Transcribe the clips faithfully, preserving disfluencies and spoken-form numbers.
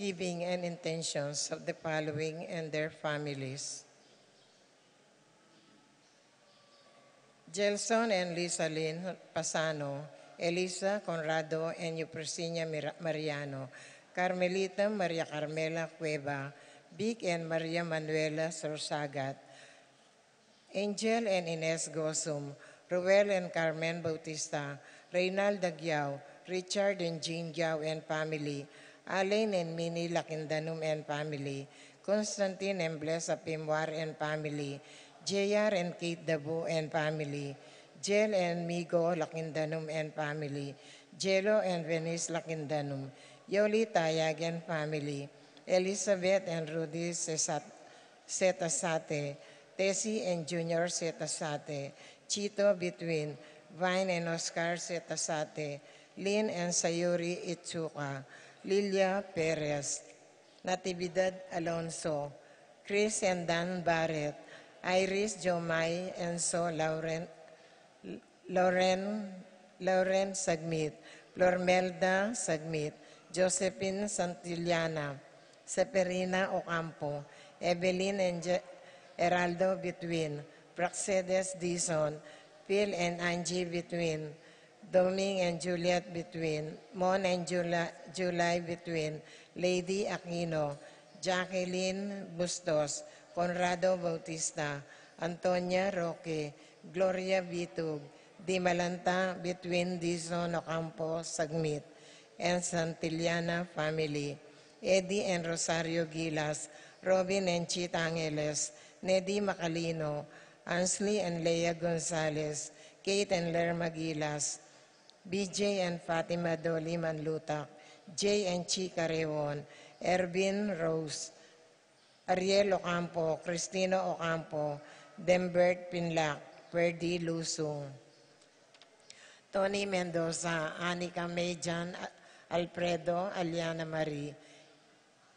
Giving and intentions of the following and their families. Gelson and Lisa Lynn Pasano, Elisa Conrado and Eupresinia Mira-, Mariano, Carmelita Maria Carmela Cueva, Vic and Maria Manuela Sorsagat, Angel and Ines Gosum, Ruel and Carmen Bautista, Reynald Aguiao, Richard and Jean Giao and family, Alain and Minnie Lakindanum and family, Constantine and Bless Apimwar and family, J R and Kate Dabu and family, Jel and Migo Lakindanum and family, Jelo and Venice Lakindanum, Yoli Tayag and family, Elizabeth and Rudy Sesat-, Setasate, Tessie and Junior Setasate, Chito Between, Vine and Oscar Setasate, Lynn and Sayuri Itsuka, Lilia Perez, Natividad Alonso, Chris and Dan Barrett, Iris Jomai, Enzo Lauren, Lauren, Lauren Sagmit, Flormelda Sagmit, Josephine Santillana, Seferina Ocampo, Evelyn and Je-, Heraldo Between, Praxedes Dizon, Phil and Angie Between, Doming and Juliet Between, Mon and Jula-, July Between, Lady Aquino, Jacqueline Bustos, Conrado Bautista, Antonia Roque, Gloria Bitug, Dimalanta Between Dizon Ocampo Sagmit, and Santillana family, Eddie and Rosario Gilas, Robin and Chita Angeles, Neddy Macalino, Ansley and Lea Gonzalez, Kate and Lerma Gilas, B J and Fatima Doli Manlutak, Jay and Chi Carreon, Ervin Rose, Ariel Ocampo, Cristino Ocampo, Dembert Pinlac, Ferdy Lusung, Tony Mendoza, Anika May, Jan Alfredo, Aliana Marie,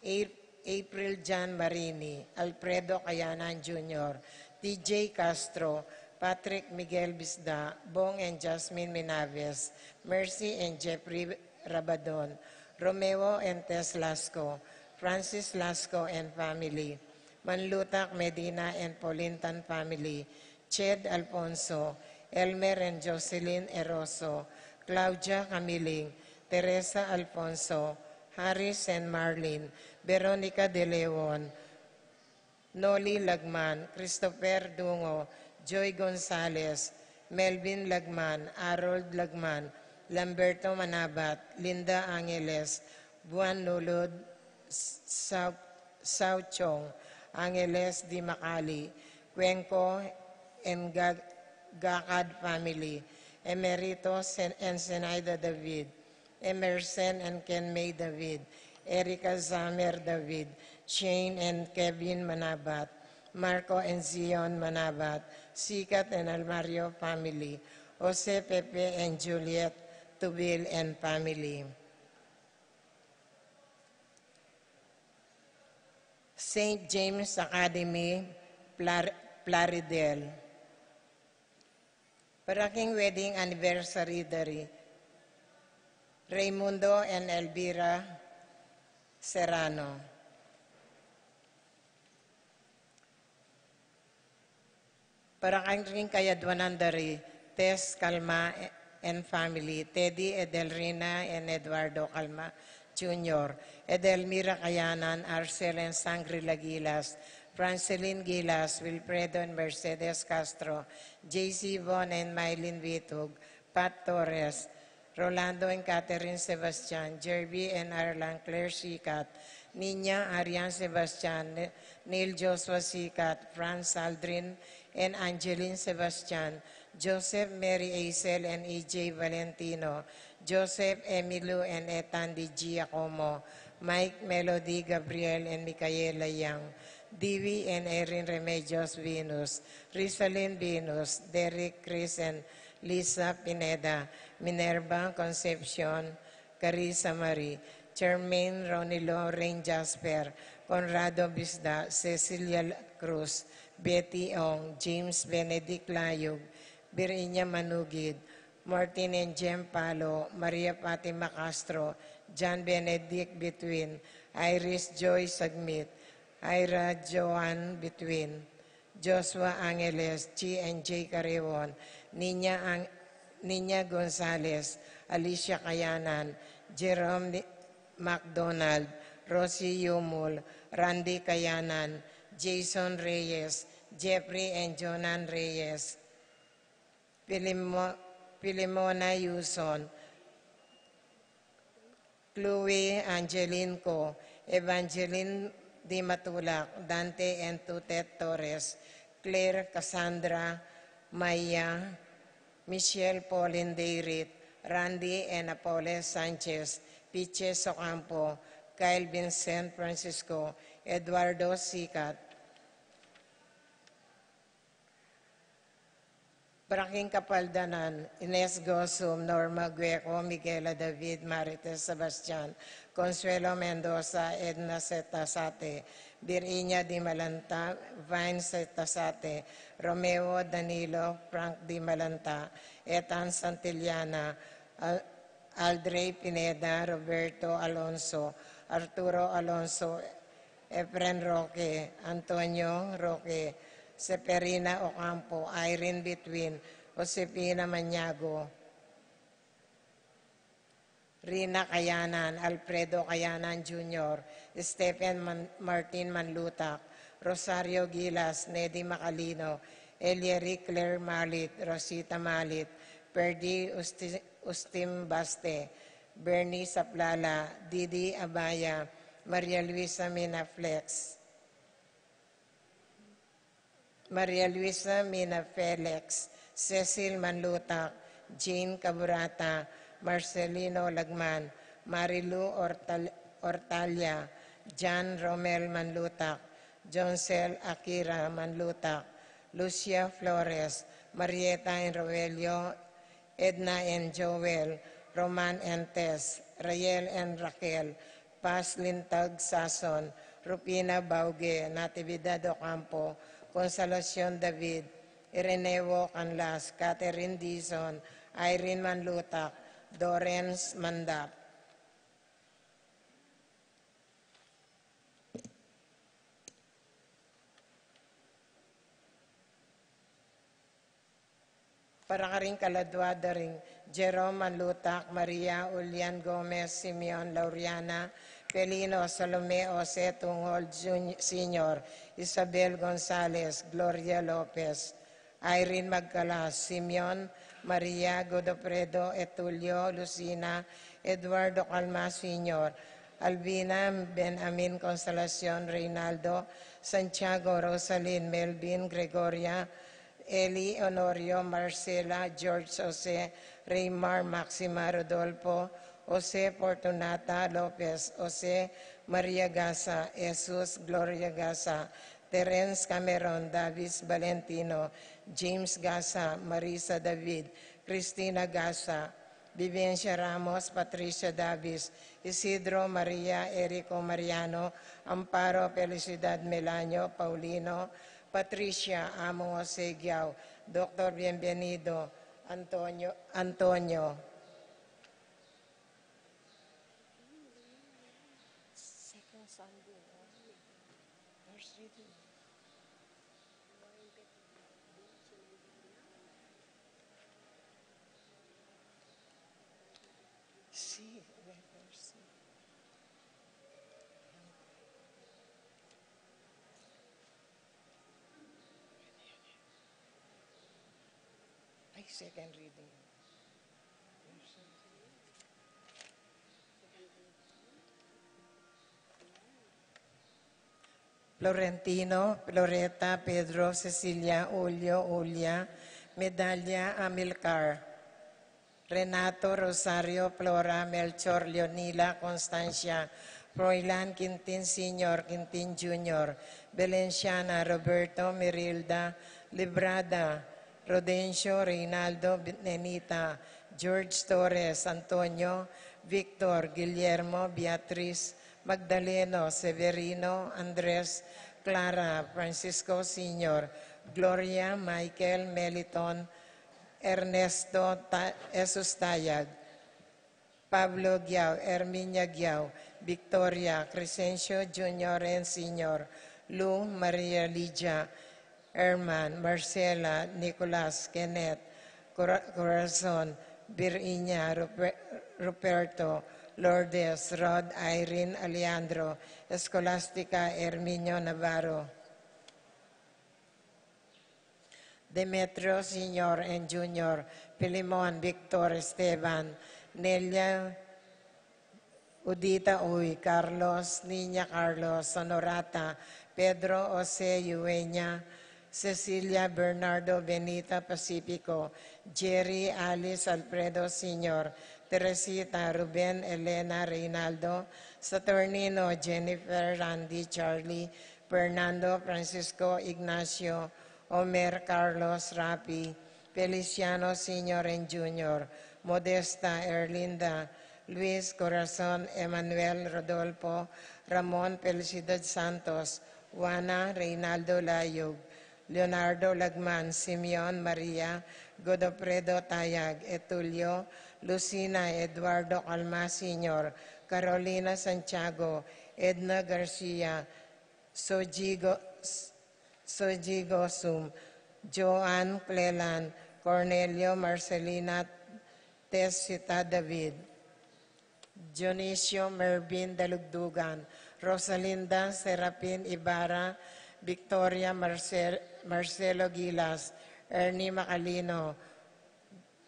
A-, April Jan Marini, Alfredo Kayanan Junior, T J Castro, Patrick Miguel Bisda, Bong and Jasmine Minaves, Mercy and Jeffrey Rabadon, Romeo and Tess Lasco, Francis Lasco and family, Manlutak Medina and Polintan family, Ched Alfonso, Elmer and Jocelyn Eroso, Claudia Camiling, Teresa Alfonso, Harris and Marlin, Veronica De Leon, Noli Lagman, Christopher Dungo, Joy Gonzalez, Melvin Lagman, Harold Lagman, Lamberto Manabat, Linda Angeles, Buan Nulud, Sau-, Sauchong, Angeles Di Macali, Cuenco and Ga-, Gacad family, Emeritus Sen-, Ensenaida David, Emerson and Ken May David, Erica Zamer David, Shane and Kevin Manabat, Marco and Zion Manabat, Sikat and Almario family, Jose Pepe and Juliet Tubil and family. Saint James Academy, Plar-, Plaridel. Para king wedding anniversary da ri Raymundo and Elvira Serrano. Para king kayadwanan da ri Tess Calma and family, Teddy, Edelrina, and Eduardo Calma Junior, Edelmira Kayanan, Arcel and Sangri Lagilas, Francelin Gilas, Wilfredo and Mercedes Castro, J C Bon and Mylene Vitug, Pat Torres, Rolando and Catherine Sebastian, Jervy and Arlan Claire Sikat, Nina Arian Sebastian, Ne-, Neil Joshua Sikat, Franz Aldrin and Angeline Sebastian, Joseph Mary Aisel and E J Valentino, Joseph Emilio and Ethan Di Giacomo, Mike Melody Gabriel and Micaela Young, Dewey and Erin Remedios Venus, Rizalin Venus, Derek Chris and Lisa Pineda, Minerva Concepcion, Carissa Marie, Charmaine Ronilo Rain Jasper, Conrado Bisda, Cecilia Cruz, Betty Ong, James Benedict Layug, Virginia Manugid, Martin and Jem Palo, Maria Fatima Castro, John Benedict Bituin, Iris Joy Sagmit, Ira Joan Bituin, Joshua Angeles, G and J Carreon, Nina, Ang- Nina Gonzalez, Alicia Kayanan, Jerome Ni- McDonald, Rosie Yumul, Randy Kayanan, Jason Reyes, Jeffrey and Jonan Reyes, Filimo- Filimona Yuson, Chloe Angeline Co, Evangeline Di Matulak, Dante and Tutet Torres, Claire Cassandra Maya, Michelle Pauline Dayrit, Randy and Apolles Sanchez, Piches Ocampo, Kyle Vincent Francisco, Eduardo Sicat, Braking Kapaldanan, Ines Gosum, Norma Gueco, Miguela David, Marites Sebastian, Consuelo Mendoza, Edna Setasate, Virginia Di Malanta, Vine Setasate, Romeo Danilo, Frank Di Malanta, Ethan Santillana, Al- Aldrey Pineda, Roberto Alonso, Arturo Alonso, Efren Roque, Antonio Roque, Seferina Ocampo, Irene Bituin, Josefina Maniago, Rina Kayanan, Alfredo Kayanan Junior, Stephen Man- Martin Manlutak, Rosario Gilas, Nedy Macalino, Elierick Claire Malit, Rosita Malit, Perdi Usti- Ustim Baste, Bernie Saplala, Didi Abaya, Maria Luisa Minaflex, Maria Luisa Mina Felix, Cecil Manlutak, Jean Caburata, Marcelino Lagman, Marilu Ortal- Ortalia, John Romel Manlutak, Johncel Akira Manlutak, Lucia Flores, Marieta and Roelio, Edna and Joel, Roman and Tess, Rael and Raquel, Paz Lintag Sason, Rufina Bauge, Natividad Ocampo, Consolacion David, Ireneo Canlas, Catherine Dizon, Irene Manlutak, Dorens Mandap. Para karing kaladua da ring Jerome Manlutak, Maria Ulian Gomez, Simeon Lauriana, Felino, Salome, Jose Tungol Jun- Senior, Isabel Gonzalez, Gloria Lopez, Irene Magcalas, Simeon, Maria, Godofredo, Etulio, Lucina, Eduardo Calma Senior, Albina, Ben Amin, Consolacion, Reynaldo, Santiago, Rosalyn, Melvin, Gregoria, Eli, Honorio, Marcela, George, Jose, Raymar, Maxima, Rodolfo, Jose, Fortunata, Lopez, Jose, Maria Gasa, Jesus, Gloria Gasa, Terence Cameron, Davis Valentino, James Gasa, Marisa David, Cristina Gasa, Vivencia Ramos, Patricia Davis, Isidro Maria, Erico Mariano, Amparo Felicidad Melanio, Paulino, Patricia, Amo Jose Giao, Doctor Bienvenido, Antonio, Antonio. Second Sunday, no? First reading. See, where, where, see. Ay, second reading. Florentino, Floreta, Pedro, Cecilia, Julio, Julia, Medalia, Amilcar, Renato, Rosario, Flora, Melchor, Leonila, Constancia, Froilan, Quintin Senior, Quintin Junior, Valenciana, Roberto, Merilda, Librada, Rodencio, Reynaldo, Nenita, George Torres, Antonio, Victor, Guillermo, Beatriz, Magdaleno, Severino, Andres, Clara, Francisco Senior, Gloria, Michael, Meliton, Ernesto Ta-, Jesus Tayag, Pablo Giao, Erminia Giao, Victoria, Crescencio Junior and Senior, Lu, Maria Lydia, Herman, Marcela, Nicolas, Kenneth, Cora-, Corazon, Virginia, Rupe-, Ruperto, Lourdes, Rod, Irene, Alejandro, Escolastica, Herminio, Navarro, Demetrio Senior and Junior, Filemon, Victor, Esteban, Nelia, Udita Uy, Carlos, Niña Carlos, Honorata, Pedro, Jose, Eugenia, Cecilia, Bernardo, Benita, Pacifico, Jerry, Alice, Alfredo Senior, Teresita, Ruben, Elena, Reynaldo, Saturnino, Jennifer, Randy, Charlie, Fernando, Francisco, Ignacio, Omer, Carlos, Rafi, Feliciano Senior and Junior, Modesta, Erlinda, Luis, Corazon, Emmanuel, Rodolfo, Ramon, Felicidad Santos, Juana, Reynaldo Layug, Leonardo Lagman, Simeon, Maria, Godofredo Tayag, Etulio, Lucina, Eduardo Calma Senior, Carolina Santiago, Edna Garcia, Sojigo, Sojigo Sum, Joan Cleland, Cornelio, Marcelina, Tessita David, Dionisio, Mervin Dalugdugan, Rosalinda, Serapin Ibarra, Victoria, Marcel-, Marcelo Gilas, Ernie Macalino,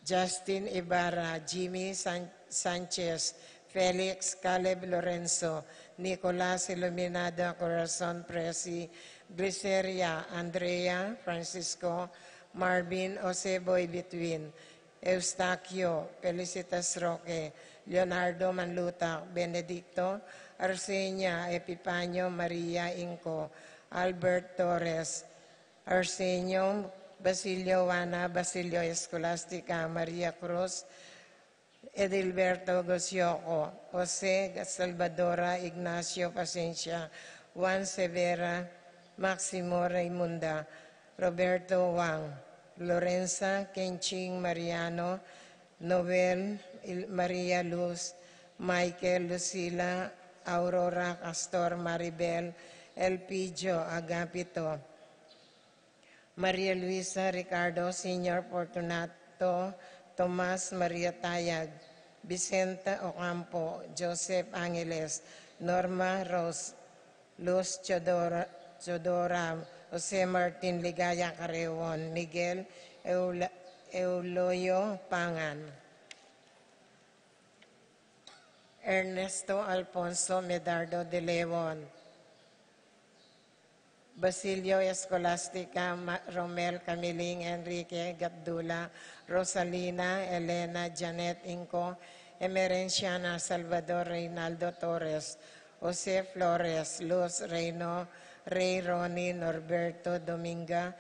Justin Ibarra, Jimmy San-, Sanchez, Felix, Caleb Lorenzo, Nicolas, Iluminada, Corazon, Presi, Gliceria, Andrea, Francisco, Marvin, Jose Boy Between, Eustaquio, Felicitas Roque, Leonardo Manluta, Benedicto, Arsenia, Epifanio, Maria Inco, Albert Torres, Arsenio, Basilio Juana, Basilio Escolastica, Maria Cruz, Edilberto Gosioco, Jose Salvadora, Ignacio Pacencia, Juan Severa, Maximo Raimunda, Roberto Wang, Lorenza, Kenching, Mariano, Noel, Il-, Maria Luz, Michael, Lucila, Aurora, Castor, Maribel, Elpidio, Agapito, Maria Luisa, Ricardo Senior, Fortunato, Tomas, Maria Tayag, Vicenta Ocampo, Joseph Angeles, Norma Rose, Luz Teodora, Teodora, Jose Martin, Ligaya Carreon, Miguel Eula-, Euloyo Pangan, Ernesto Alfonso Medardo de Leon, Basilio Escolastica, Ma-, Romel Camiling, Enrique Gatdula, Rosalina, Elena, Janet Inco, Emerenciana, Salvador Reynaldo Torres, Jose Flores, Luz Reino, Rey Ronnie, Norberto Dominga,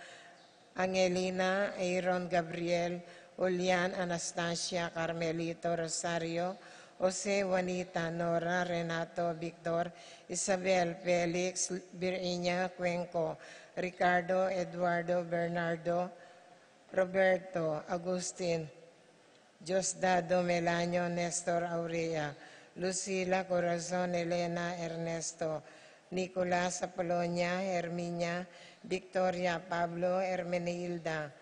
Angelina, Aaron Gabriel, Julian, Anastasia, Carmelito, Rosario, Jose, Juanita, Nora, Renato, Victor, Isabel, Felix, Virginia, Cuenco, Ricardo, Eduardo, Bernardo, Roberto, Agustin, Diosdado, Melanio, Nestor, Aurea, Lucila, Corazon, Elena, Ernesto, Nicolas, Apolonia, Herminia, Victoria, Pablo, Hermenilda,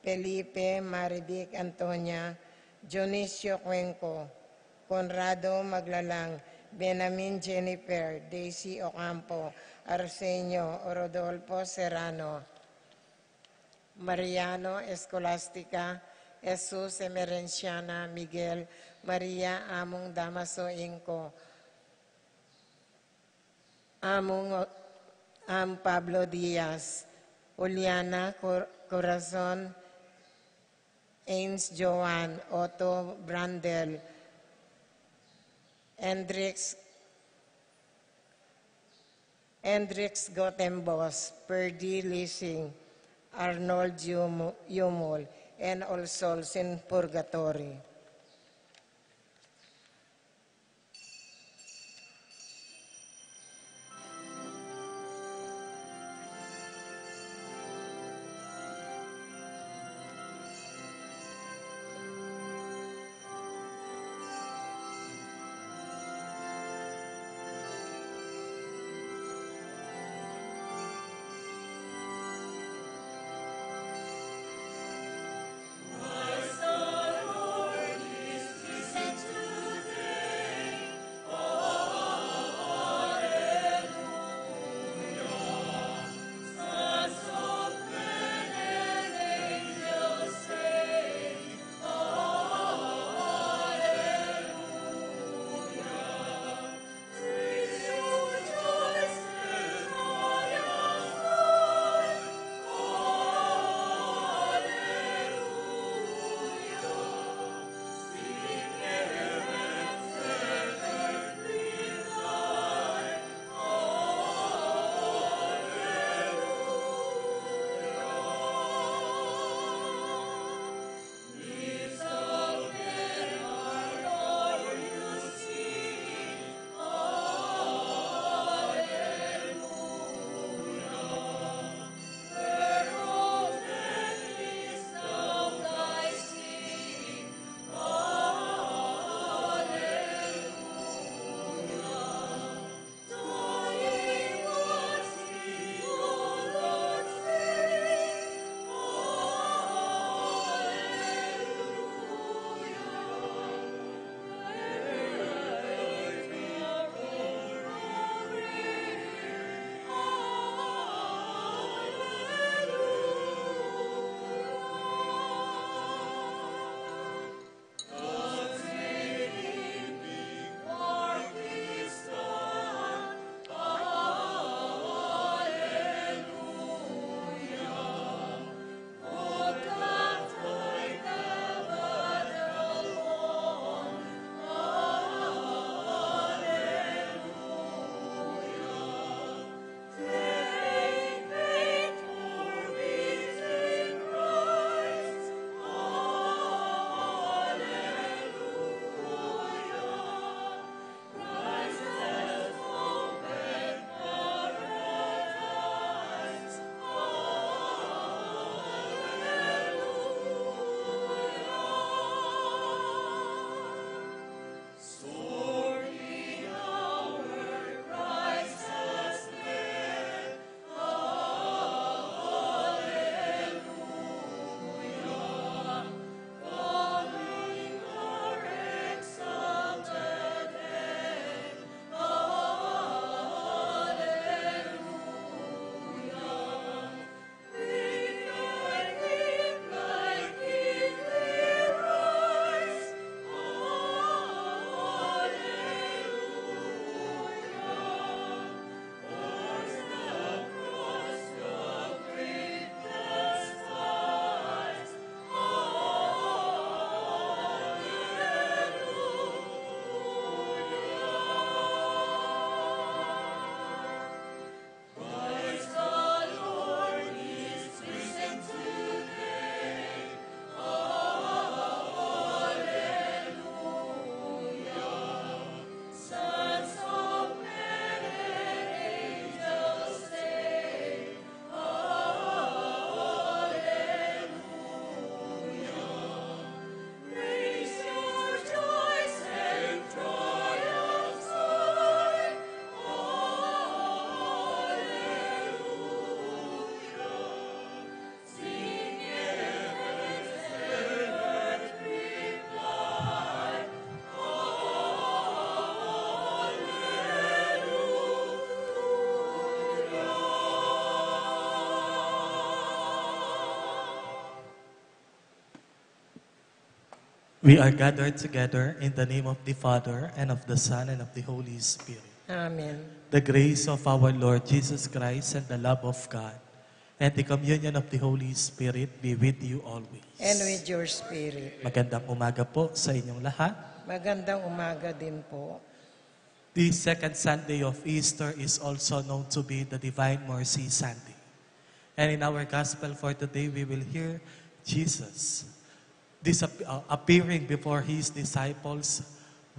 Felipe, Marivic, Antonia, Dionisio Cuenco, Conrado Maglalang, Benamin, Jennifer, Daisy Ocampo, Arsenio, Rodolfo Serrano, Mariano, Escolastica, Jesus, Emerenciana, Miguel, Maria, Among Damaso Inco, Among, Am Pablo Diaz, Juliana, Cor-, Corazon, Ains Joan, Otto Brandel, Hendrix, Hendrix Gothenbos, Perdi Lising, Arnold Yumu-, Yumul, and All Souls in Purgatory. We are gathered together in the name of the Father, and of the Son, and of the Holy Spirit. Amen. The grace of our Lord Jesus Christ, and the love of God, and the communion of the Holy Spirit be with you always. And with your spirit. Magandang umaga po sa inyong lahat. Magandang umaga din po. The second Sunday of Easter is also known to be the Divine Mercy Sunday. And in our gospel for today, we will hear Jesus disap-, uh, appearing before his disciples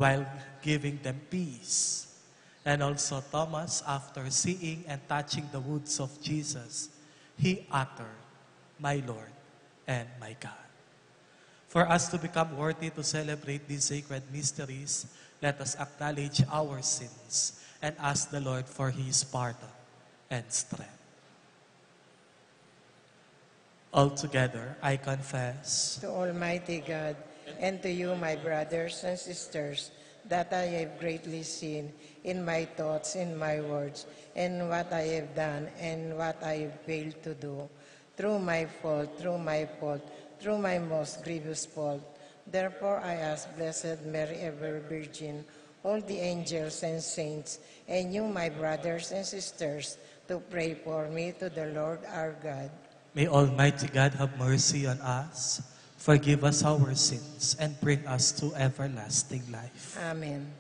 while giving them peace. And also Thomas, after seeing and touching the wounds of Jesus, he uttered, "My Lord and my God." For us to become worthy to celebrate these sacred mysteries, let us acknowledge our sins and ask the Lord for his pardon and strength. Altogether, I confess to Almighty God and to you, my brothers and sisters, that I have greatly sinned in my thoughts, in my words, in what I have done and what I have failed to do, through my fault, through my fault, through my most grievous fault. Therefore, I ask Blessed Mary, ever Virgin, all the angels and saints, and you, my brothers and sisters, to pray for me to the Lord our God. May Almighty God have mercy on us, forgive us our sins, and bring us to everlasting life. Amen.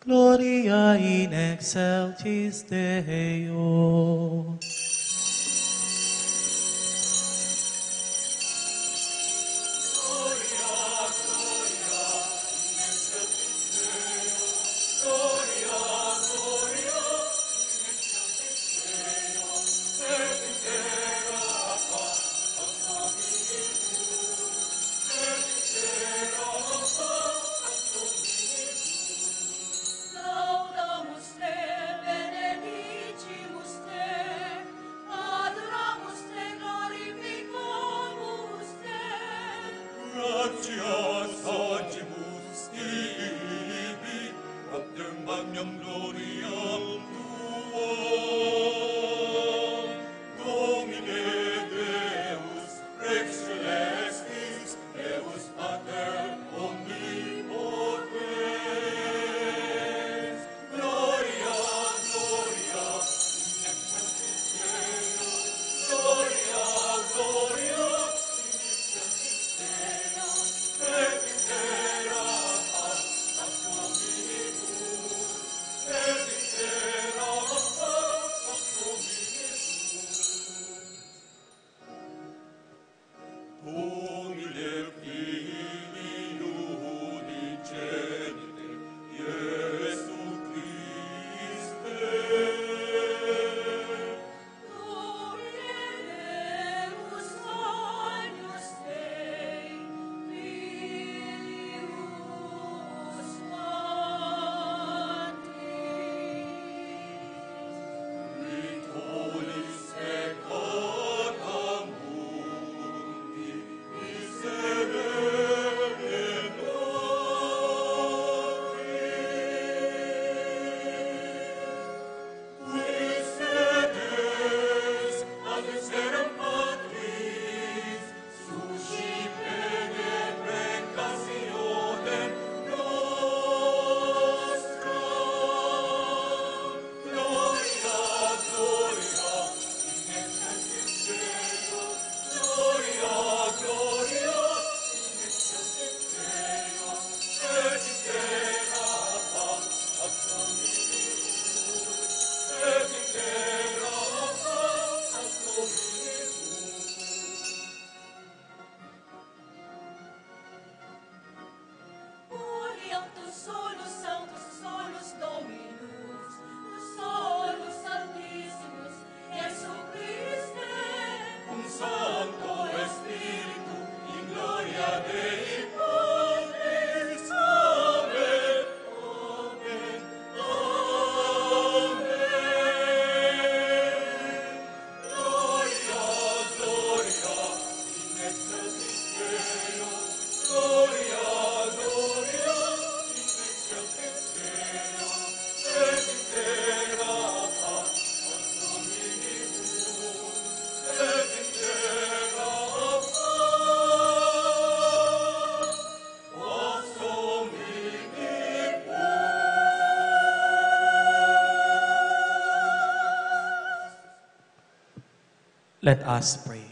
Gloria in excelsis Deo. Laudamus te, benedicimus te, adoramus te, glorificamus te. Gratias facimus tibi, ab te magnam gloriam tuam, Domine Deus, Rex celestis, Deus Pater omnipotens. Gloria, gloria, Let us pray.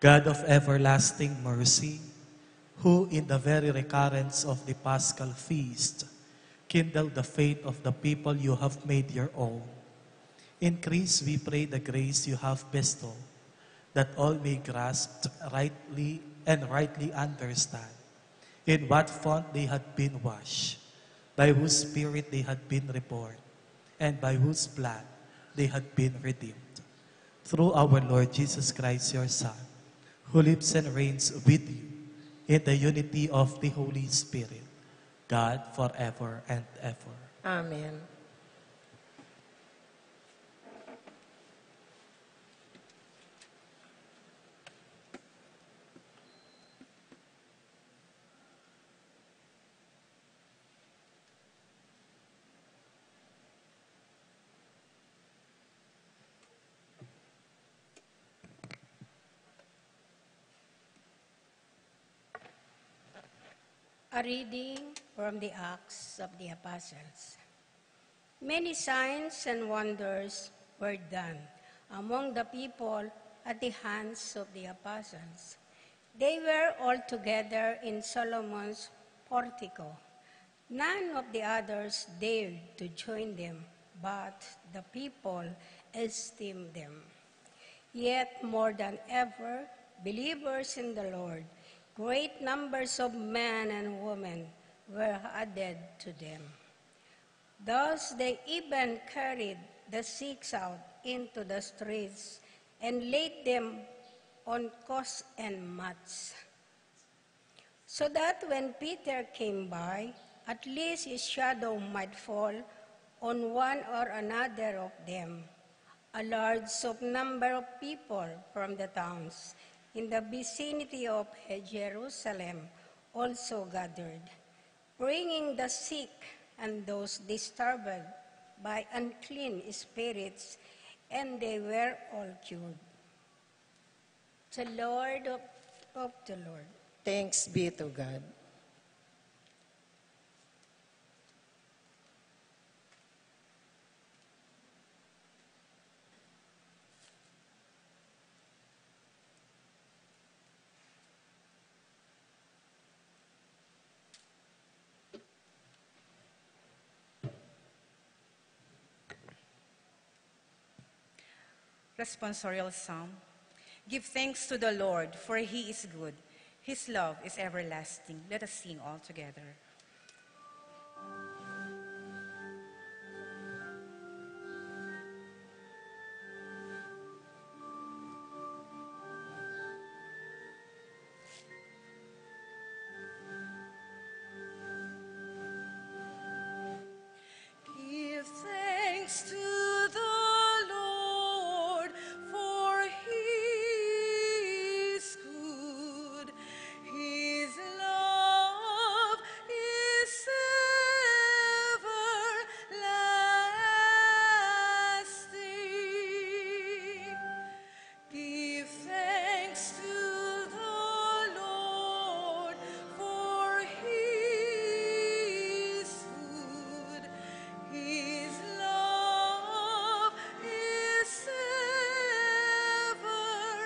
God of everlasting mercy, who in the very recurrence of the Paschal feast kindled the faith of the people you have made your own, increase, we pray, the grace you have bestowed, that all may grasp rightly and rightly understand in what font they had been washed, by whose Spirit they had been reborn, and by whose blood they had been redeemed. Through our Lord Jesus Christ, your Son, who lives and reigns with you in the unity of the Holy Spirit, God, forever and ever. Amen. A reading from the Acts of the Apostles. Many signs and wonders were done among the people at the hands of the apostles. They were all together in Solomon's portico. None of the others dared to join them, but the people esteemed them. Yet more than ever, believers in the Lord, great numbers of men and women were added to them. Thus they even carried the sick out into the streets and laid them on cots and mats, so that when Peter came by, at least his shadow might fall on one or another of them. A large of number of people from the towns in the vicinity of Jerusalem also gathered, bringing the sick and those disturbed by unclean spirits, and they were all cured. The Lord of, of the Lord. Thanks be to God. Responsorial Psalm. Give thanks to the Lord, for he is good. His love is everlasting. Let us sing all together. Give thanks to the Lord, for he is good. His love is everlasting. Give thanks to the Lord, for he is good. His love is everlasting.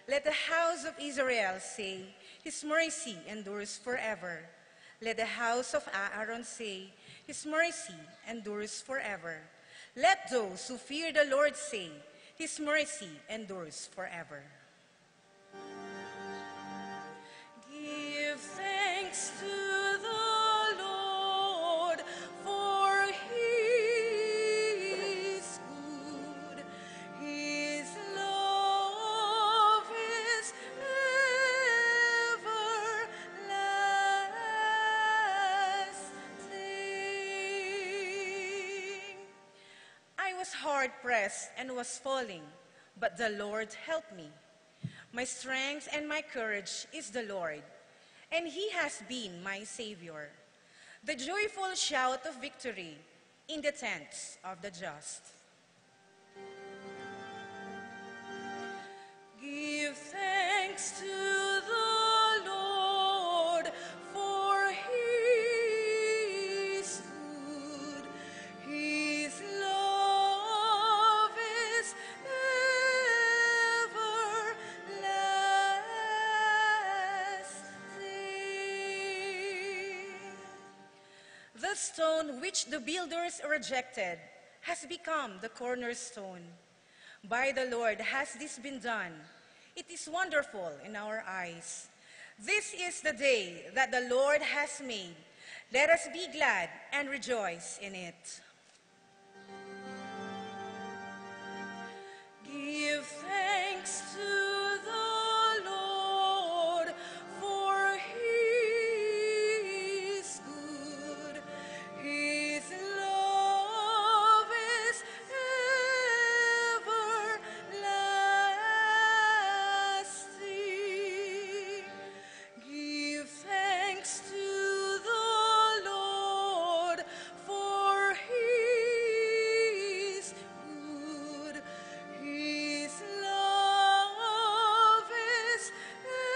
Let the house of Israel say, his mercy endures forever. Let the house of Aaron say, his mercy endures forever. Let those who fear the Lord say, his mercy endures forever. Give thanks to the Lord, for he is good. His love is everlasting. I was hard pressed and was falling, but the Lord helped me. My strength and my courage is the Lord, and he has been my Savior. The joyful shout of victory in the tents of the just. Give thanks to the Lord, for he is stone which the builders rejected has become the cornerstone. By the Lord has this been done. It is wonderful in our eyes. This is the day that the Lord has made. Let us be glad and rejoice in it. Give thanks to the Lord, for he is good. His love is everlasting. Give thanks to the Lord, for he is good. His love is everlasting.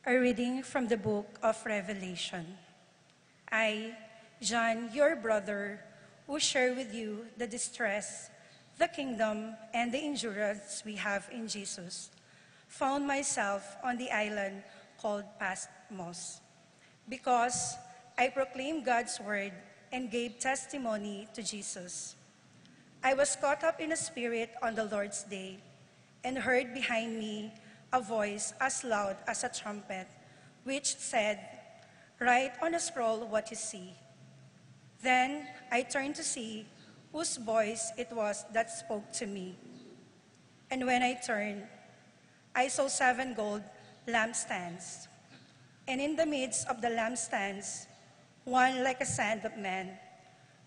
A reading from the book of Revelation. I, John, your brother, who share with you the distress, the kingdom, and the endurance we have in Jesus, found myself on the island called Patmos, because I proclaimed God's word and gave testimony to Jesus. I was caught up in a spirit on the Lord's day, and heard behind me a voice as loud as a trumpet, which said, "Write on a scroll what you see." Then I turned to see whose voice it was that spoke to me. And when I turned, I saw seven gold lampstands. And in the midst of the lampstands, one like a son of man,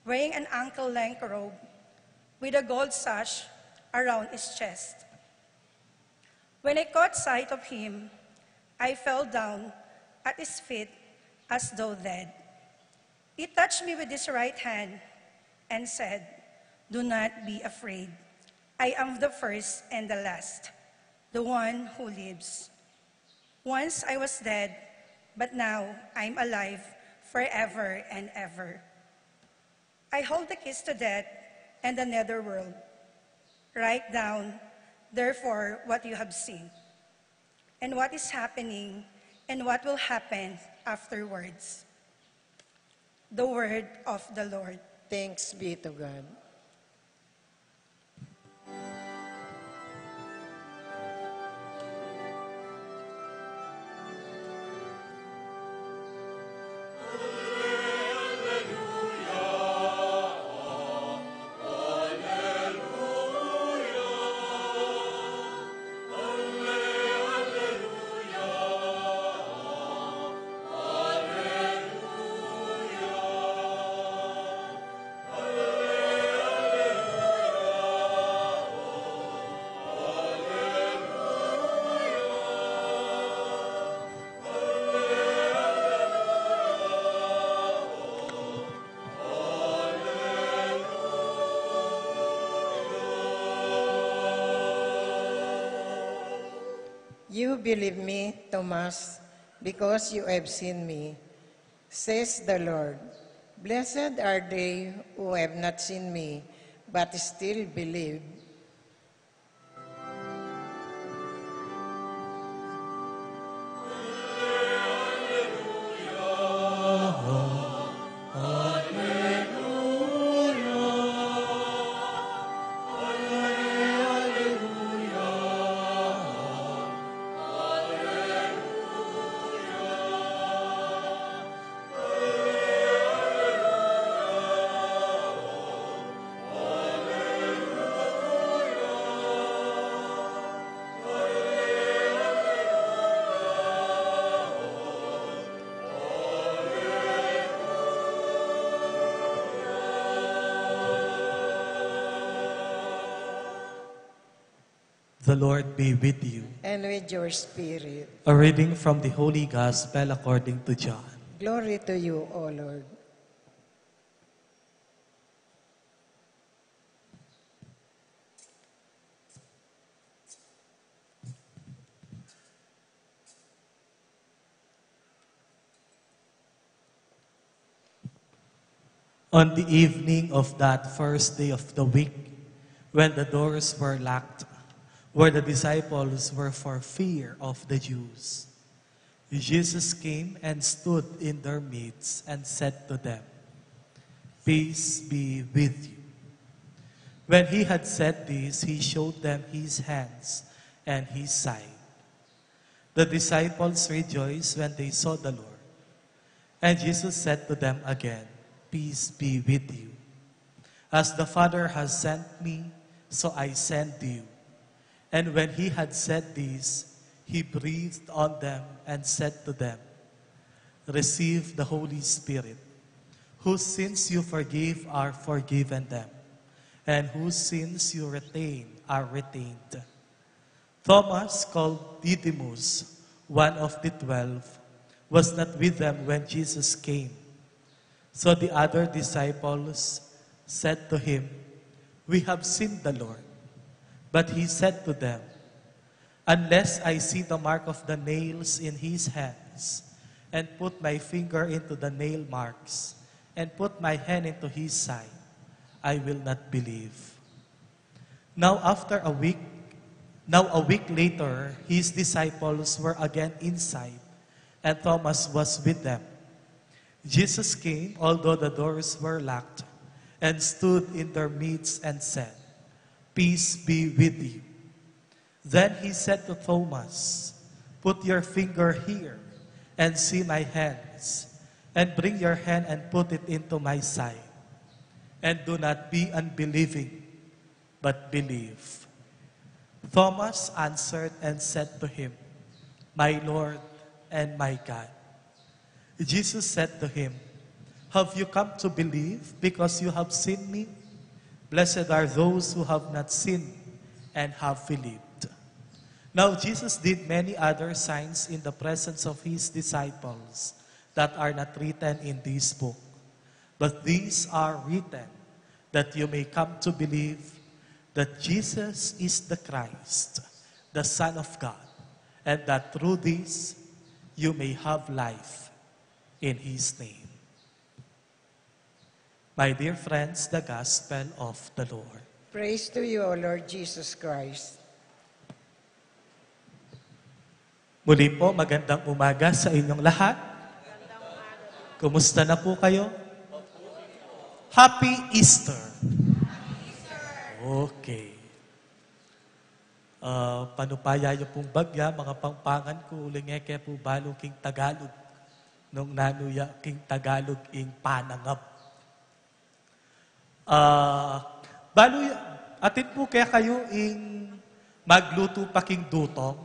wearing an ankle-length robe, with a gold sash around his chest. When I caught sight of him, I fell down at his feet as though dead. He touched me with his right hand and said, "Do not be afraid. I am the first and the last, the one who lives. Once I was dead, but now I'm alive forever and ever. I hold the keys to death and the netherworld. Write down, therefore, what you have seen, and what is happening, and what will happen afterwards." The word of the Lord. Thanks be to God. You believe me, Thomas, because you have seen me, says the Lord. Blessed are they who have not seen me, but still believe. The Lord be with you. And with your spirit. A reading from the Holy Gospel according to John. Glory to you, O Lord. On the evening of that first day of the week, when the doors were locked, where the disciples were for fear of the Jews, Jesus came and stood in their midst and said to them, "Peace be with you." When he had said this, he showed them his hands and his side. The disciples rejoiced when they saw the Lord. And Jesus said to them again, "Peace be with you. As the Father has sent me, so I send you." And when he had said this, he breathed on them and said to them, "Receive the Holy Spirit. Whose sins you forgive are forgiven them, and whose sins you retain are retained." Thomas, called Didymus, one of the twelve, was not with them when Jesus came. So the other disciples said to him, "We have seen the Lord." But he said to them, "Unless I see the mark of the nails in his hands, and put my finger into the nail marks, and put my hand into his side, I will not believe." Now after a week, now a week later, his disciples were again inside, and Thomas was with them. Jesus came, although the doors were locked, and stood in their midst and said, "Peace be with you." Then he said to Thomas, "Put your finger here and see my hands, and bring your hand and put it into my side. And do not be unbelieving, but believe." Thomas answered and said to him, "My Lord and my God." Jesus said to him, "Have you come to believe because you have seen me? Blessed are those who have not seen and have believed." Now Jesus did many other signs in the presence of his disciples that are not written in this book. But these are written that you may come to believe that Jesus is the Christ, the Son of God, and that through this you may have life in his name. My dear friends, the gospel of the Lord. Praise to you, O Lord Jesus Christ. Muli po, magandang umaga sa inyong lahat. Kumusta na po kayo? Happy Easter. Okay. Ah, panupaya yu pung bagya, mga Pampangan ku, uling e ke pu balu king Tagalog. Nung nanu ya king Tagalog ing panangap. Ah, balu, atin pu kekayu ing maglutu pa king dutong?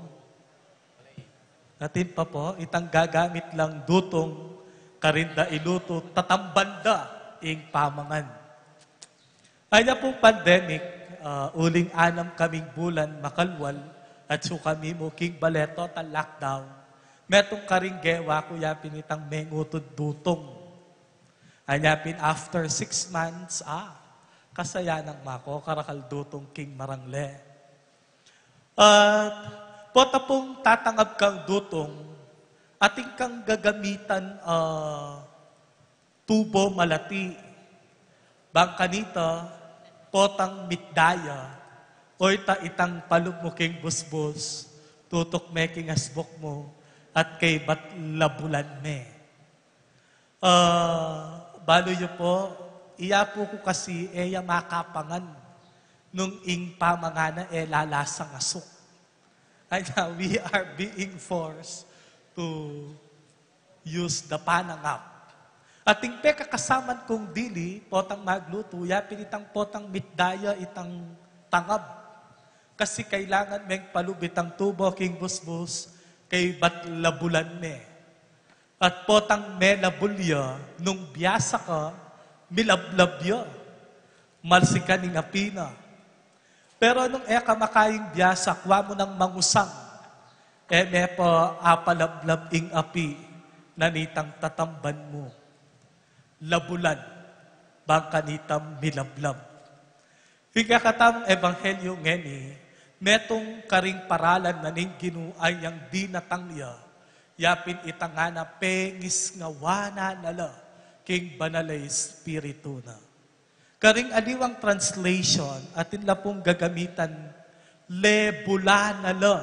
Atin pa po, itang gagamit lang dutong, karin da ilutu, tatamban da ing pamangan. Anya pung pandemic, ah, uling anam kaming bulan makalwal, atsu kami mu king bale, total lockdown. Metung karing gewa ku ya pin itang mengutud dutong. Anya pin after six months, ah, kasayanang mako karakal dutong king marangle. At pota pung tatangab kang dutong, atin kang gagamitan, ah, tubo malati. Bang kanita, potang mitdaya, oyta itang palub mu king busbus, tutuk me king asbuk mu, at kaybat labulan me. Ah, balu yu po, iya pu ku kasi e ya makapangan nung ing pamangan na e lalasang asuk. Anya, we are being forced to use the panangap. Atin pekakasaman kung dili, potang maglutu, ya pin itang potang mitdaya itang tangab. Kasi kailangan meng palub itang tubo king busbus, kaybat labulan me. At potang melabul ya, nung biasa ka, milablab ya. Malsikan ing api na. Pero nung e ka makaing biasa, kua mu nang mangusang, e me pa apalablab ing api na nitang tatamban mu. Labulan, bang kanita milablab. Ing kekatamung ebanghelyu ngeni, metung karing paralan na ning Ginu anyang dinatang ya, ya pin itang ngana pengisngawanan na la King Banal a Espiritu na. Karing aliwang translation, atin la pung gagamitan, lebula na la.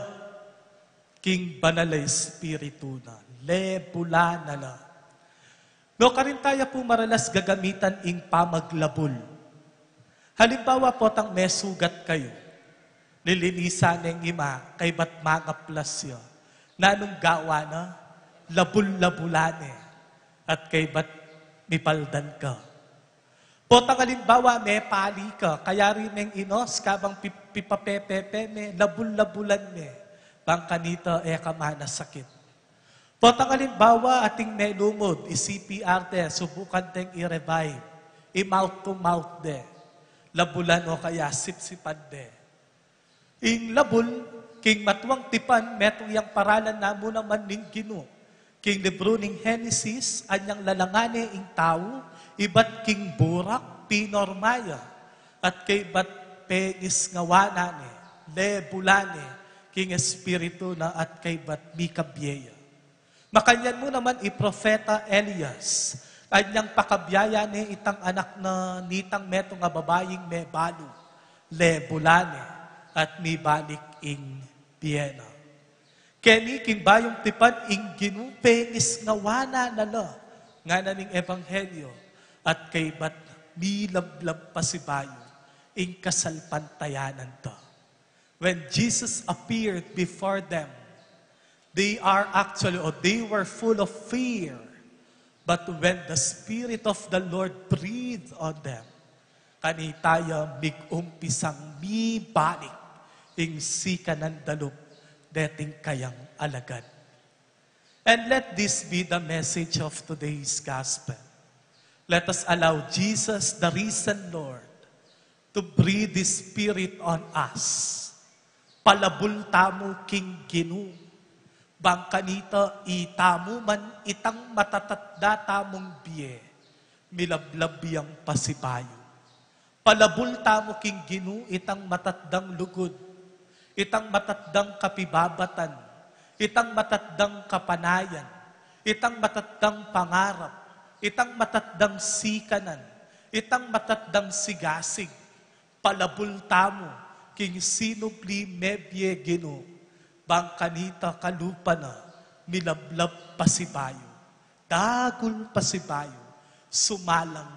King Banal a Espiritu na. Lebula na la. No, karin taya pu maralas gagamitan ing pamaglabul. Halimbawa potang mesugat kayu. Lilinisan neng ima, kaybat mangaplas ya. Nanung gawa na, labul-labulan ne. At kaybat mipaldan ka. Potang alimbawa, mepali ka, kayari neng inos, kabang pi-, pipapepepe me, labul-labulan me. Bang kanita e ka manasakit. Potang alimbawa, ating melumud, i-C P R de, subukan deng i-revive, i-mouth to mouth de, labulan o kaya sipsipan de. Ing labul, king matuang tipan, metung yang paralan na mu naman ning Ginu. King libru ning Henesis, anyang lalangan ne ing tau, ibat king burak, pinorma ya, at kaybat pengisngawan ne, lebulan ne, king espiritu na at kaybat mikabie ya. Makanyan mu naman i propeta Elias, anyang pakabiayan ne itang anak na nitang metung a babaing mebalu, lebulan ne, at mibalik ing bie na. Keni king bayung tipan ing Ginu pengisngawan na la, ngana ning ebanghelyo, at kaybat milablab pasibayu ing kasalpantayanan ta. When Jesus appeared before them, they are actually, or they were full of fear. But when the Spirit of the Lord breathed on them, kanita ya mig-umpisang mibalik ing sikanan dalup deting kayang alagad. And let this be the message of today's gospel. Let us allow Jesus, the risen Lord, to breathe His Spirit on us. Palabul tamu king Ginu. Bang kanita itamu man itang matatanda tamung bie, milablab yang pasibayu. Palabul tamu king Ginu itang matatdang lugud, itang matatdang kapibabatan, itang matatdang kapanayan, itang matatdang pangarap, itang matatdang sikanan, itang matatdang sigasig. Palabul tamu king sinubli mebie Ginu, bang kanita kalupa na milablab pasibayu, dagul pasibayu, sumalang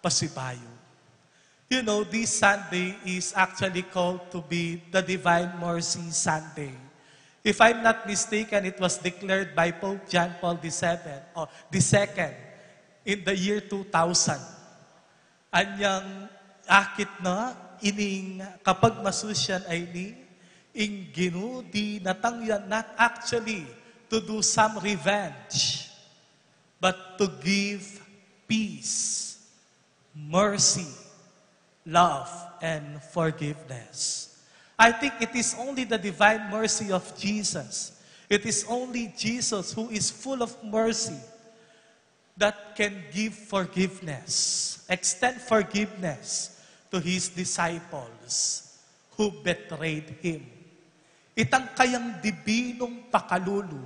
pasibayu. You know, this Sunday is actually called to be the Divine Mercy Sunday. If I'm not mistaken, it was declared by Pope John Paul the seventh, or the second, in the year two thousand. Anyang akit na ining kapagmasusyan a ini, ing Ginu dinatang ya not actually to do some revenge, but to give peace, mercy, love, and forgiveness. I think it is only the divine mercy of Jesus. It is only Jesus who is full of mercy that can give forgiveness, extend forgiveness to his disciples who betrayed him. Itang kayang dibinung pakalulu,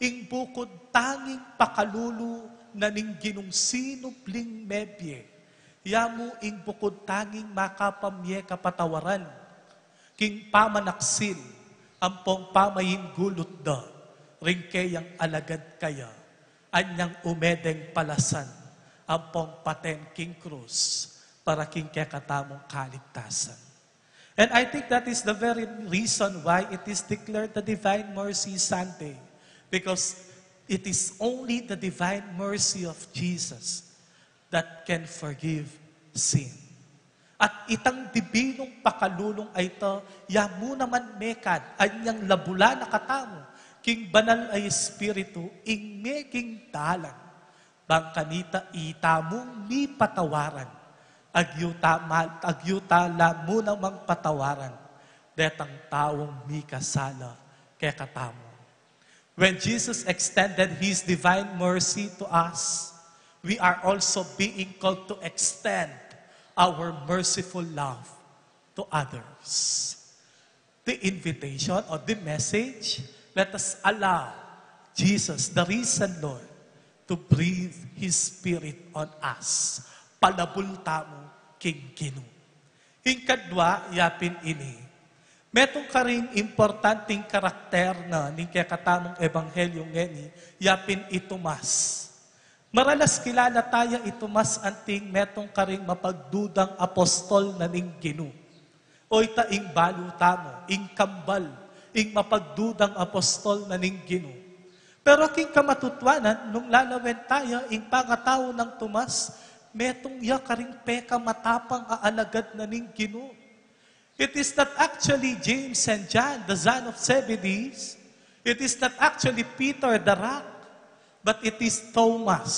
ing bukud tanging pakalulu na ning Ginung sinubling mebie, ya mu ing bukud tanging makapamye kapatawaran, king pamanaksil, ampong pamayin gulut da, ring keyang alagad kaya, anyang ume deng palasan, ampong paten king krus, para king kekatamung kaligtasan. And I think that is the very reason why it is declared the Divine Mercy Sunday, because it is only the divine mercy of Jesus that can forgive sin. At itang dibinung pakalulung a ita, ya mu naman mekad, anyang labula na katamu, king banal a Espiritu, ing meging dalan, bang kanita itamung mipatawaran, agyu ta ma-, agyu ta la mu namang patawaran, detang taung mikasala kekatamu. When Jesus extended His divine mercy to us, we are also being called to extend our merciful love to others. The invitation or the message, let us allow Jesus, the risen Lord, to breathe His Spirit on us. Palabul tamu king Ginu. Ing kadwa, yapin ini. Metung karing importanting karakter na ning kekatamung ebanghelyo ngeni, yapin i Tomas. Maralas kilala taya i Tomas anting metung karing mapagdudang apostol na ning Ginu. O ita ing balu tamu, ing kambal, ing mapagdudang apostol na ning Ginu. Pero king kamatutuanan, nung lalawen taya ing pangatau nang Tomas, metung ya karing pekamatapang a alagad na ning Ginu. It is not actually James and John, the son of Zebedee. It is not actually Peter the Rock, but it is Thomas.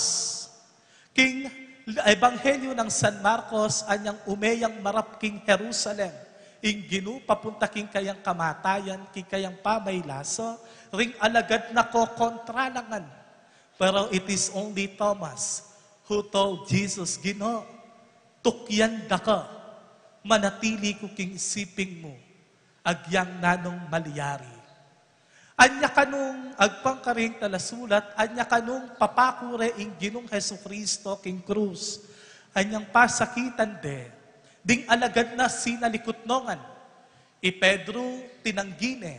King Ebanghelyo nang San Marcos, anyang ume yang marap king Jerusalem ing Ginu papunta king kayang kamatayan, king kayang pamaylasa, ring alagad na kokontra la ngan. Pero it is only Thomas who told Jesus, "Ginu, tukyan da ka, manatili ku king siping mu, agyang nanung malyari." Anya kanung agpang karing talasulat, anya kanung papaku re ing Ginung Jesucristo king krus, anyang pasakitan de, ding alagad na sinalikut no ngan. I Pedro tinanggi ne,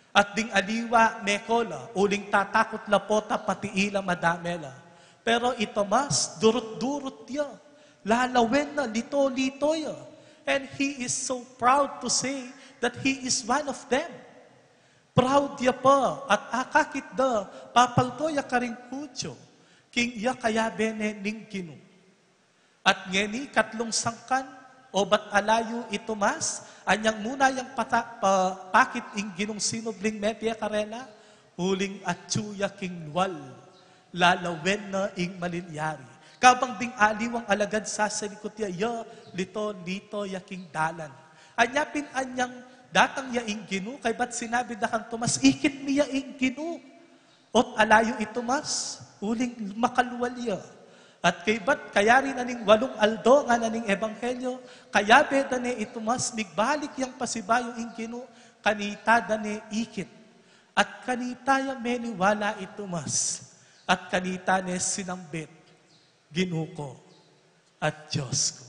at ding aliwa meko la, uling tatakut la pota pati ila madame la. Pero i Tomas, durut-durut ya, lalawen na, lito-lito ya. And he is so proud to say that he is one of them. Proud ya pa, at akakit da, papalto ya karing Hudyo, king ya kayabe ne ning Ginu. At ngeni, katlung sangkan, obat alayu i Tomas, anyang muna yang pata-, pa-, pakit ing Ginung sinubling mebie karela, uling atyu ya king lual, lalawen na ing malilyari. Kabang ding aliwang alagad sasalikut ya, ya, lito-lito ya king dalan. Anya pin anyang datang ya ing Ginu, kaybat sinabi da kang Tomas, "Ikit mi ya ing Ginu." Ot alayu i Tomas, uling makalual ya. At kaybat kayari na ning walung aldo, ngana ning ebanghelyo, kayabe da ne i Tomas, migbalik yang pasibayu ing Ginu, kanita da ne ikit. At kanita ya meniwala i Tomas, at kanita ne sinambit, "Ginu ku at Dios ku."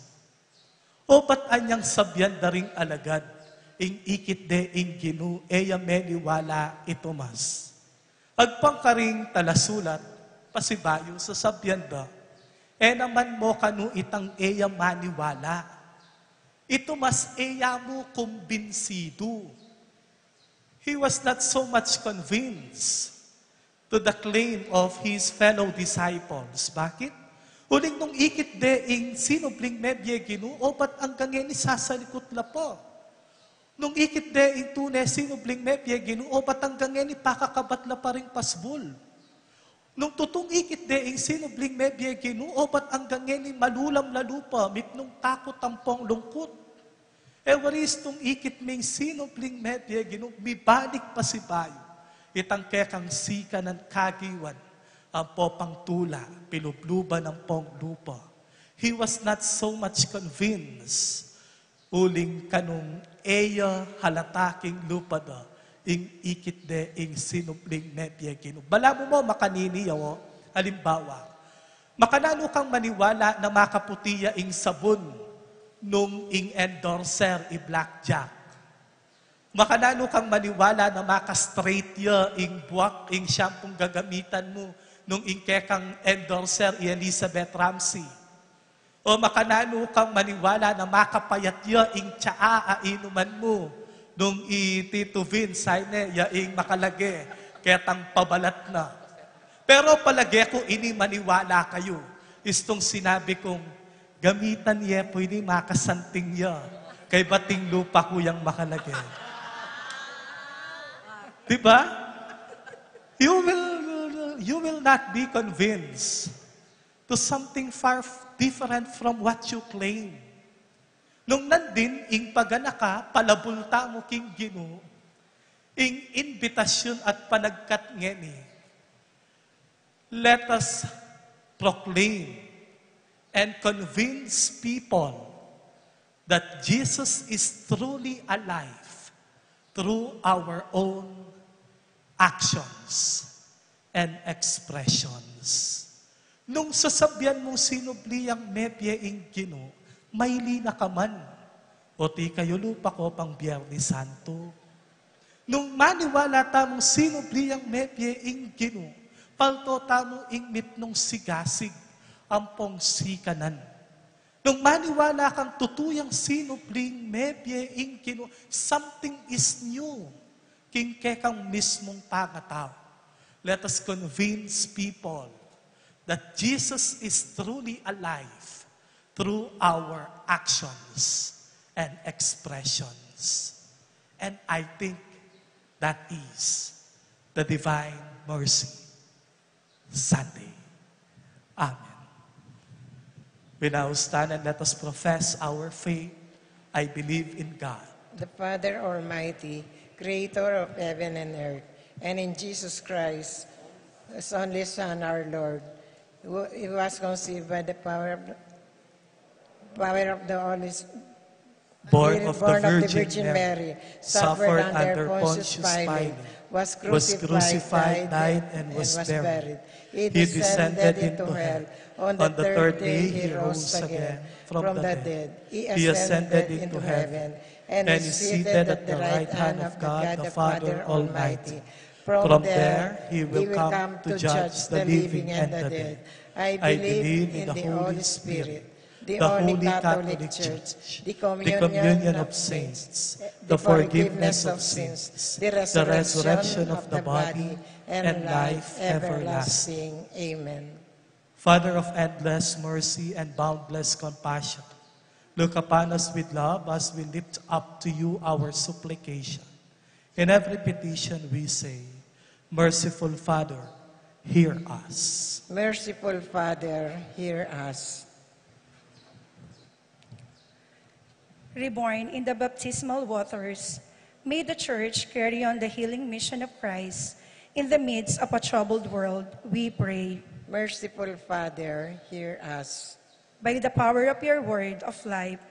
Obat anyang sabian da ring alagad, ing ikit de ing Ginu, e ya meniwala i Tomas. Agpang karing talasulat, pasibayu, sasabian da, "E naman mo kanu itang e ya maniwala." I Tomas e ya mu kumbinsidu. He was not so much convinced to the claim of his fellow disciples. Bakit? Uling nung ikit de ing sinubling mebie Ginu, obat anggang ngeni sasalikut la pa. Nung ikit de ing tune sinubling mebie Ginu, obat anggang ngeni pakakabat la pa ring pasbul. Nung tutung ikit de ing sinubling mebie Ginu, obat anggang ngeni malulam la lupa, mipnung takut ampong lungkut. E wari istung ikit ming sinubling mebie Ginu, mibalik pasibayu itang kekang sikanan kagiwan, ampo pang tula, pilubluban ampong lupa. He was not so much convinced, uling kanung e ya halata king lupa da, ing ikit de ing sinubling mebie Ginu. Balamu mo makanini ya, o, alimbawa, makananu kang maniwala na makaputi ya ing sabun nung ing endorser i Blackjack? Makananu kang maniwala na maka-straight ya ing buak, ing shampoo gagamitan mu, nung ing kekang endorser i Elizabeth Ramsey? O makananu kang maniwala na makapayat ya ing tsaa a inuman mu, nung i Tito Vin, sabi ne, ya ing makalage, ketang pabalat na. Pero palage ku ini maniwala kayu, istung sinabi kung, "Gamitan ye pu ini, makasanting ya, kaybat ing lupa ku yang makalage." Di ba? You will, you will not be convinced to something far f-, different from what you claim. Nung nandin ing paganaka, palabul tamu king Ginu, ing imbitasyun at panagkat ngeni, let us proclaim and convince people that Jesus is truly alive through our own actions and expressions. Nung sasabian mung sinubli yang mebie ing Ginu, maili na ka man. O ti kayu lupa ko pang Biernes Santo. Nung maniwala tamung sinubli yang mebie ing Ginu, palto tamu ing mitmung sigasig ampong sikanan. Nung maniwala kang tutu yang sinubling mebie ing Ginu, something is new king kekang mismung pangatau. Let us convince people that Jesus is truly alive through our actions and expressions. And I think that is the Divine Mercy Sunday. Amen. We now stand and let us profess our faith. I believe in God, the Father Almighty, creator of heaven and earth, and in Jesus Christ, his only Son, our Lord, who he was conceived by the power of the, power of the Holy Spirit, born of the Virgin Mary, suffered under Pontius Pilate, was crucified, died, and was buried. He descended into hell. On the third day he rose again from the dead. He ascended into heaven and is seated at the right hand of God the Father Almighty. From there he will come to judge the living and the dead. I believe in the Holy Spirit, the only Catholic Church, the communion of saints, the forgiveness of sins, the resurrection of the body, and life everlasting. Amen. Father of endless mercy and boundless compassion, look upon us with love as we lift up to you our supplication. In every petition we say, "Merciful Father, hear us." Merciful Father, hear us. Reborn in the baptismal waters, may the Church carry on the healing mission of Christ in the midst of a troubled world, we pray. Merciful Father, hear us. By the power of your word of life,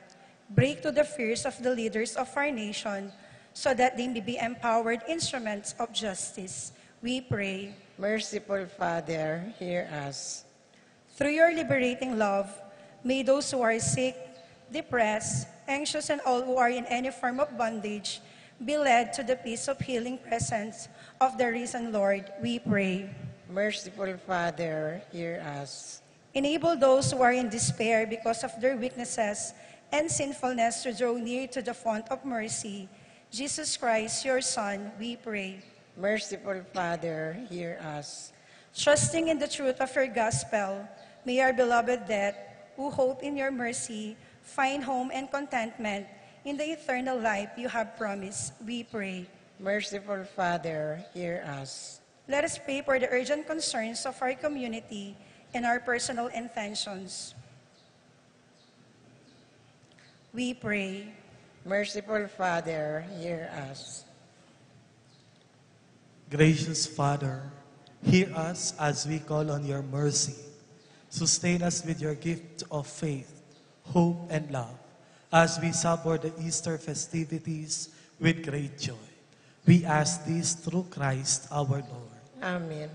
break through the fears of the leaders of our nation so that they may be empowered instruments of justice, we pray. Merciful Father, hear us. Through your liberating love, may those who are sick, depressed, anxious, and all who are in any form of bondage be led to the peace of healing presence of the risen Lord, we pray. Merciful Father, hear us. Enable those who are in despair because of their weaknesses and sinfulness to draw near to the font of mercy, Jesus Christ, your Son, we pray. Merciful Father, hear us. Trusting in the truth of your gospel, may our beloved dead who hope in your mercy find home and contentment in the eternal life you have promised, we pray. Merciful Father, hear us. Let us pray for the urgent concerns of our community and our personal intentions. We pray. Merciful Father, hear us. Gracious Father, hear us as we call on your mercy. Sustain us with your gift of faith, hope, and love as we savor the Easter festivities with great joy. We ask this through Christ our Lord. Amen.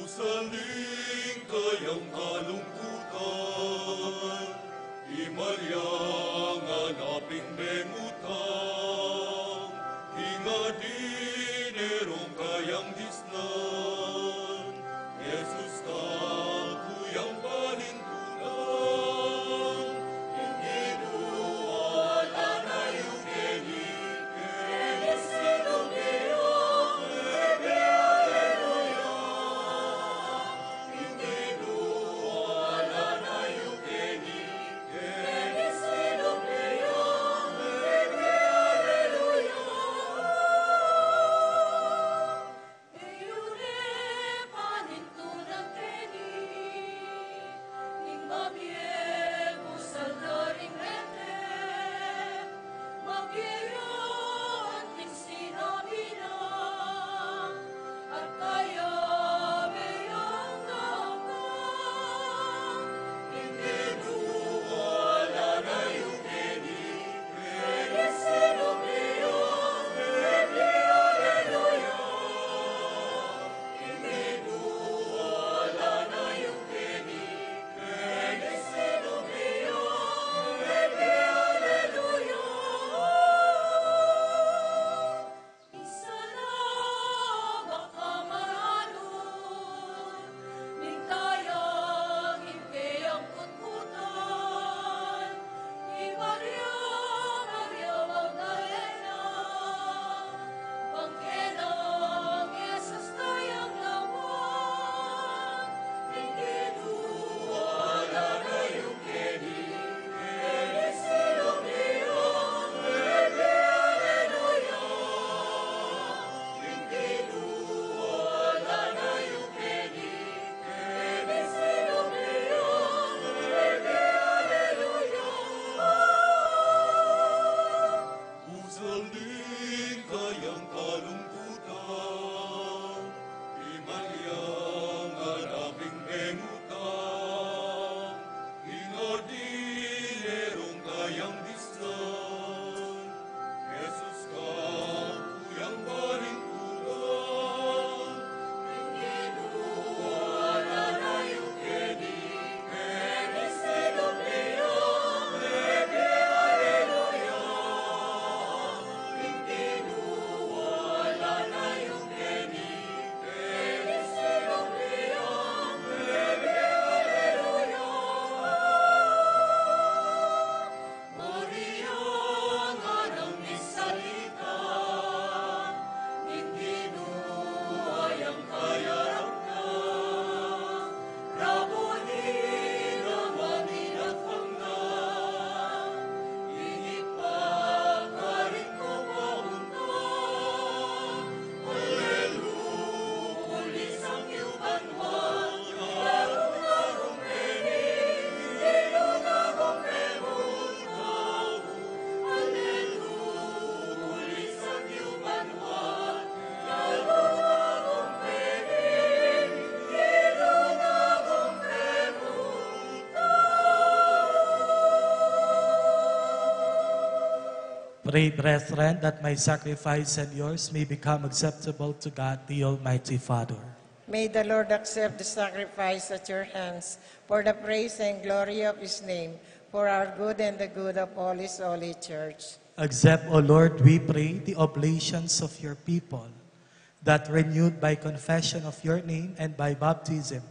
Usaling kayang kalungkutan, i Maria nga naping mengutang, ing adinero kayang disnan, Jesus ka kuyang palintunan. Pray, brethren, that my sacrifice and yours may become acceptable to God, the Almighty Father. May the Lord accept the sacrifice at your hands for the praise and glory of his name, for our good and the good of all his holy church. Accept, O Lord, we pray, the oblations of your people, that renewed by confession of your name and by baptism,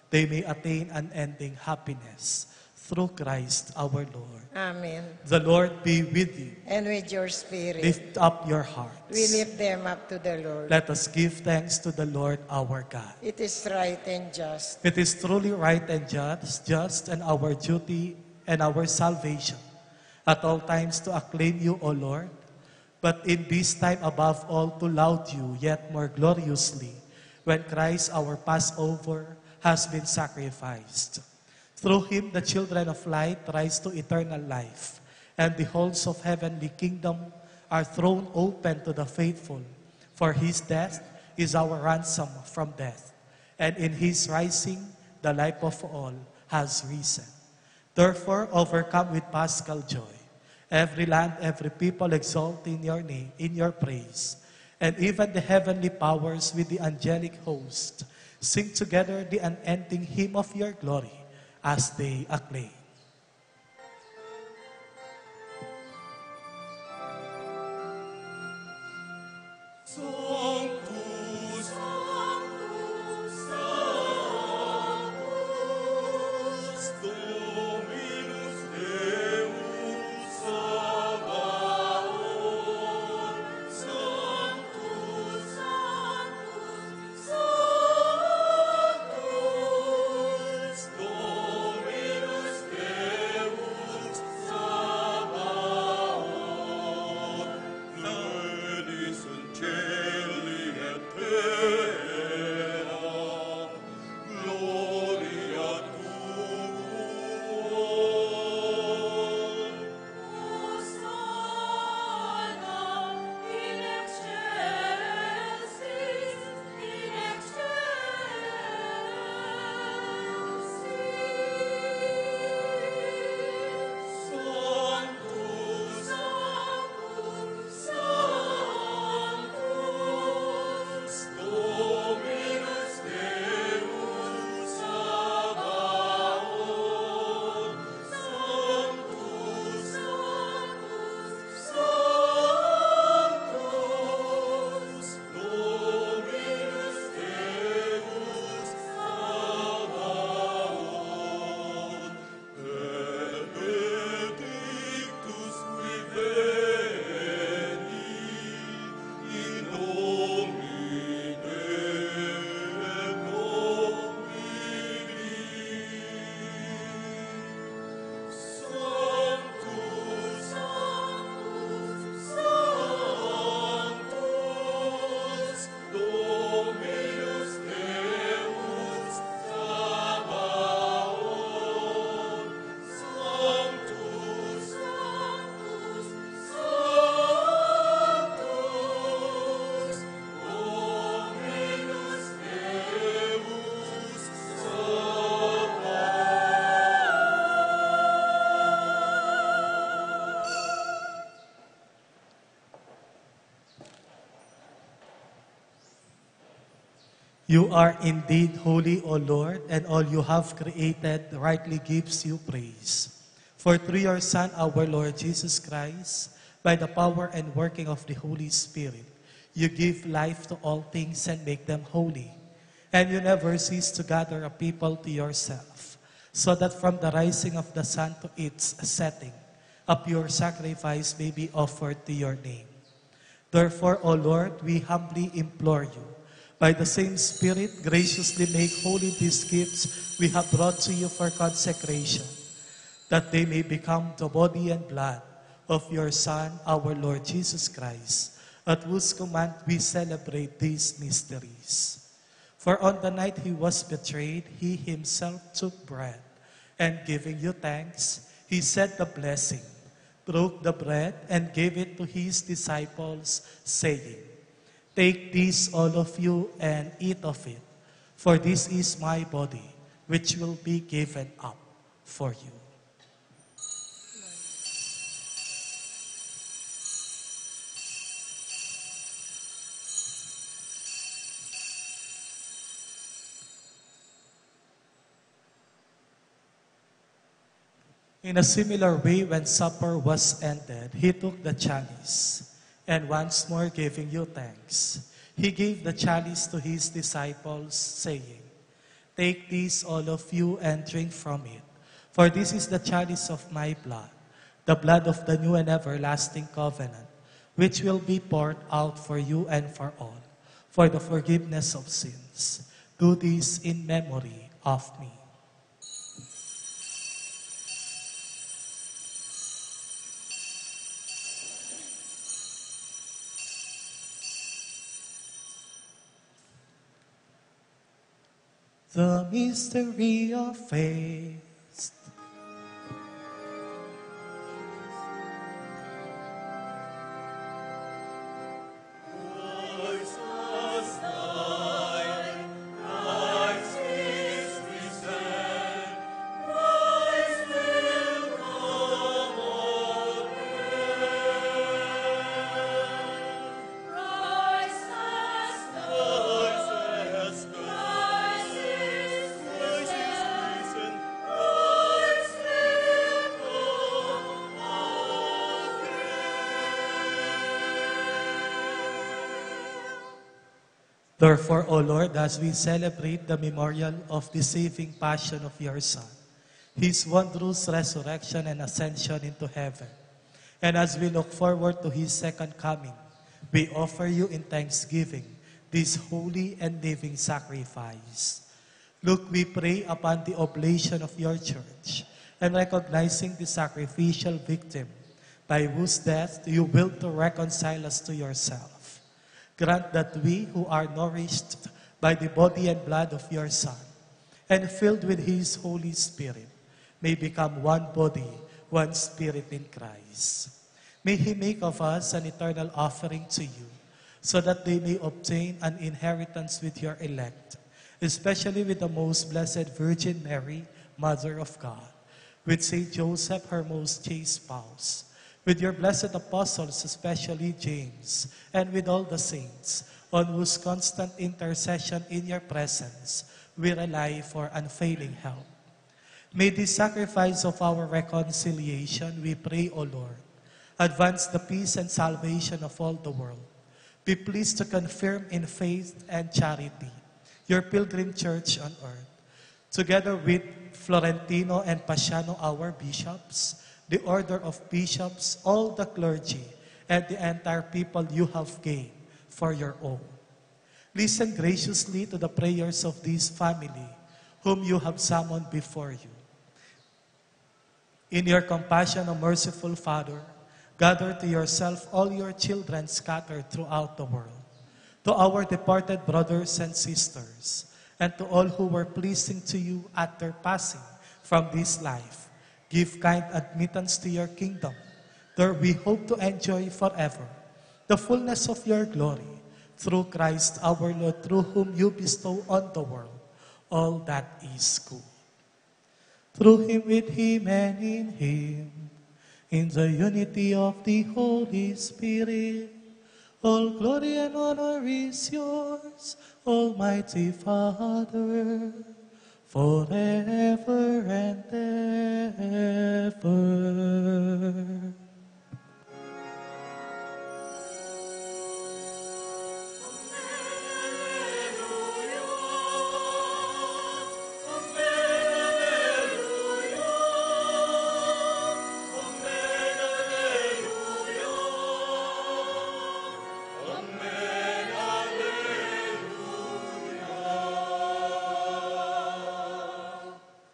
they may attain unending happiness. Through Christ our Lord. Amen. The Lord be with you. And with your spirit. Lift up your hearts. We lift them up to the Lord. Let us give thanks to the Lord our God. It is right and just. It is truly right and just, just and our duty and our salvation at all times to acclaim you, O Lord, but in this time above all to laud you yet more gloriously, when Christ our Passover has been sacrificed. Through him the children of light rise to eternal life, and the halls of heavenly kingdom are thrown open to the faithful. For his death is our ransom from death, and in his rising the life of all has risen. Therefore, overcome with paschal joy, every land, every people exult in your name, in your praise. And even the heavenly powers with the angelic host sing together the unending hymn of your glory as they acclaim. You are indeed holy, O Lord, and all you have created rightly gives you praise. For through your Son, our Lord Jesus Christ, by the power and working of the Holy Spirit, you give life to all things and make them holy. And you never cease to gather a people to yourself, so that from the rising of the sun to its setting, a pure sacrifice may be offered to your name. Therefore, O Lord, we humbly implore you, by the same Spirit, graciously make holy these gifts we have brought to you for consecration, that they may become the body and blood of your Son, our Lord Jesus Christ, at whose command we celebrate these mysteries. For on the night he was betrayed, he himself took bread, and giving you thanks, he said the blessing, broke the bread, and gave it to his disciples, saying, "Take this, all of you, and eat of it, for this is my body, which will be given up for you." In a similar way, when supper was ended, he took the chalice, and once more giving you thanks, he gave the chalice to his disciples, saying, "Take this, all of you, and drink from it, for this is the chalice of my blood, the blood of the new and everlasting covenant, which will be poured out for you and for all, for the forgiveness of sins. Do this in memory of me." The mystery of faith. Therefore, O Lord, as we celebrate the memorial of the saving passion of your Son, his wondrous resurrection and ascension into heaven, and as we look forward to his second coming, we offer you in thanksgiving this holy and living sacrifice. Look, we pray, upon the oblation of your church, and recognizing the sacrificial victim by whose death you willed to reconcile us to yourself. Grant that we who are nourished by the body and blood of your Son and filled with his Holy Spirit may become one body, one spirit in Christ. May he make of us an eternal offering to you, so that they may obtain an inheritance with your elect, especially with the most blessed Virgin Mary, Mother of God, with Saint Joseph, her most chaste spouse, with your blessed apostles, especially James, and with all the saints, on whose constant intercession in your presence we rely for unfailing help. May this sacrifice of our reconciliation, we pray, O Lord, advance the peace and salvation of all the world. Be pleased to confirm in faith and charity your pilgrim church on earth, together with Florentino and Paciano, our bishops, the order of bishops, all the clergy, and the entire people you have gained for your own. Listen graciously to the prayers of this family whom you have summoned before you. In your compassion, O merciful Father, gather to yourself all your children scattered throughout the world, to our departed brothers and sisters, and to all who were pleasing to you at their passing from this life. Give kind admittance to your kingdom, where we hope to enjoy forever the fullness of your glory, through Christ our Lord, through whom you bestow on the world all that is good. Through him, with him, and in him, in the unity of the Holy Spirit, all glory and honor is yours, Almighty Father, forever and ever.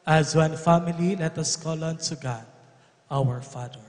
As one family, let us call on to God, our Father.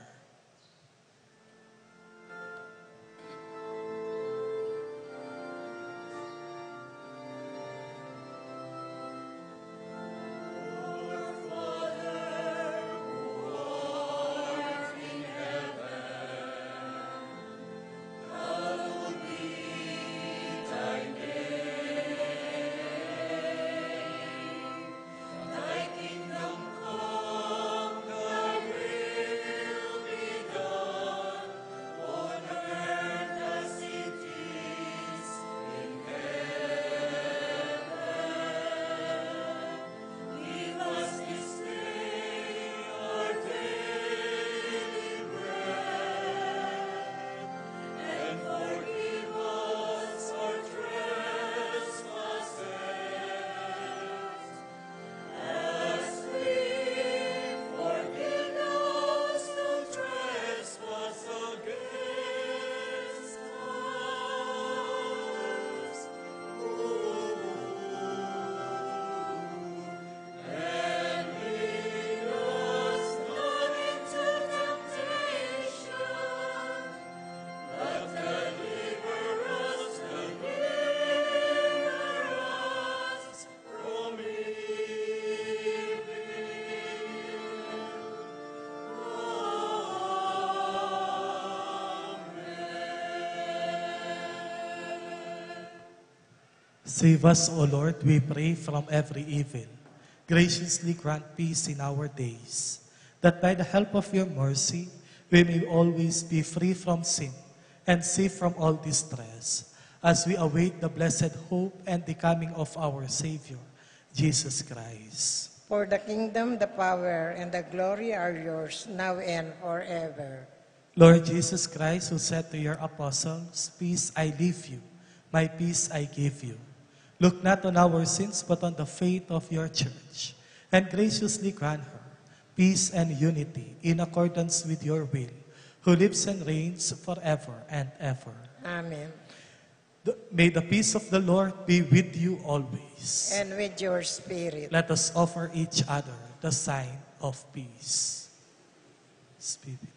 Save us, O Lord, we pray, from every evil. Graciously grant peace in our days, that by the help of your mercy we may always be free from sin and safe from all distress, as we await the blessed hope and the coming of our Savior, Jesus Christ. For the kingdom, the power, and the glory are yours, now and forever. Lord Jesus Christ, who said to your apostles, "Peace I leave you, my peace I give you," look not on our sins, but on the faith of your church, and graciously grant her peace and unity in accordance with your will, who lives and reigns forever and ever. Amen. The, may the peace of the Lord be with you always. And with your spirit. Let us offer each other the sign of peace. Peace be with you.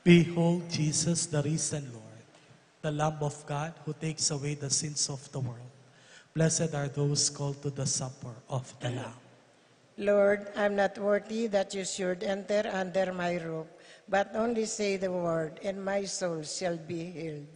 Behold Jesus, the risen Lord, the Lamb of God, who takes away the sins of the world. Blessed are those called to the supper of the Lamb. Lord, I'm not worthy that you should enter under my roof, but only say the word, and my soul shall be healed.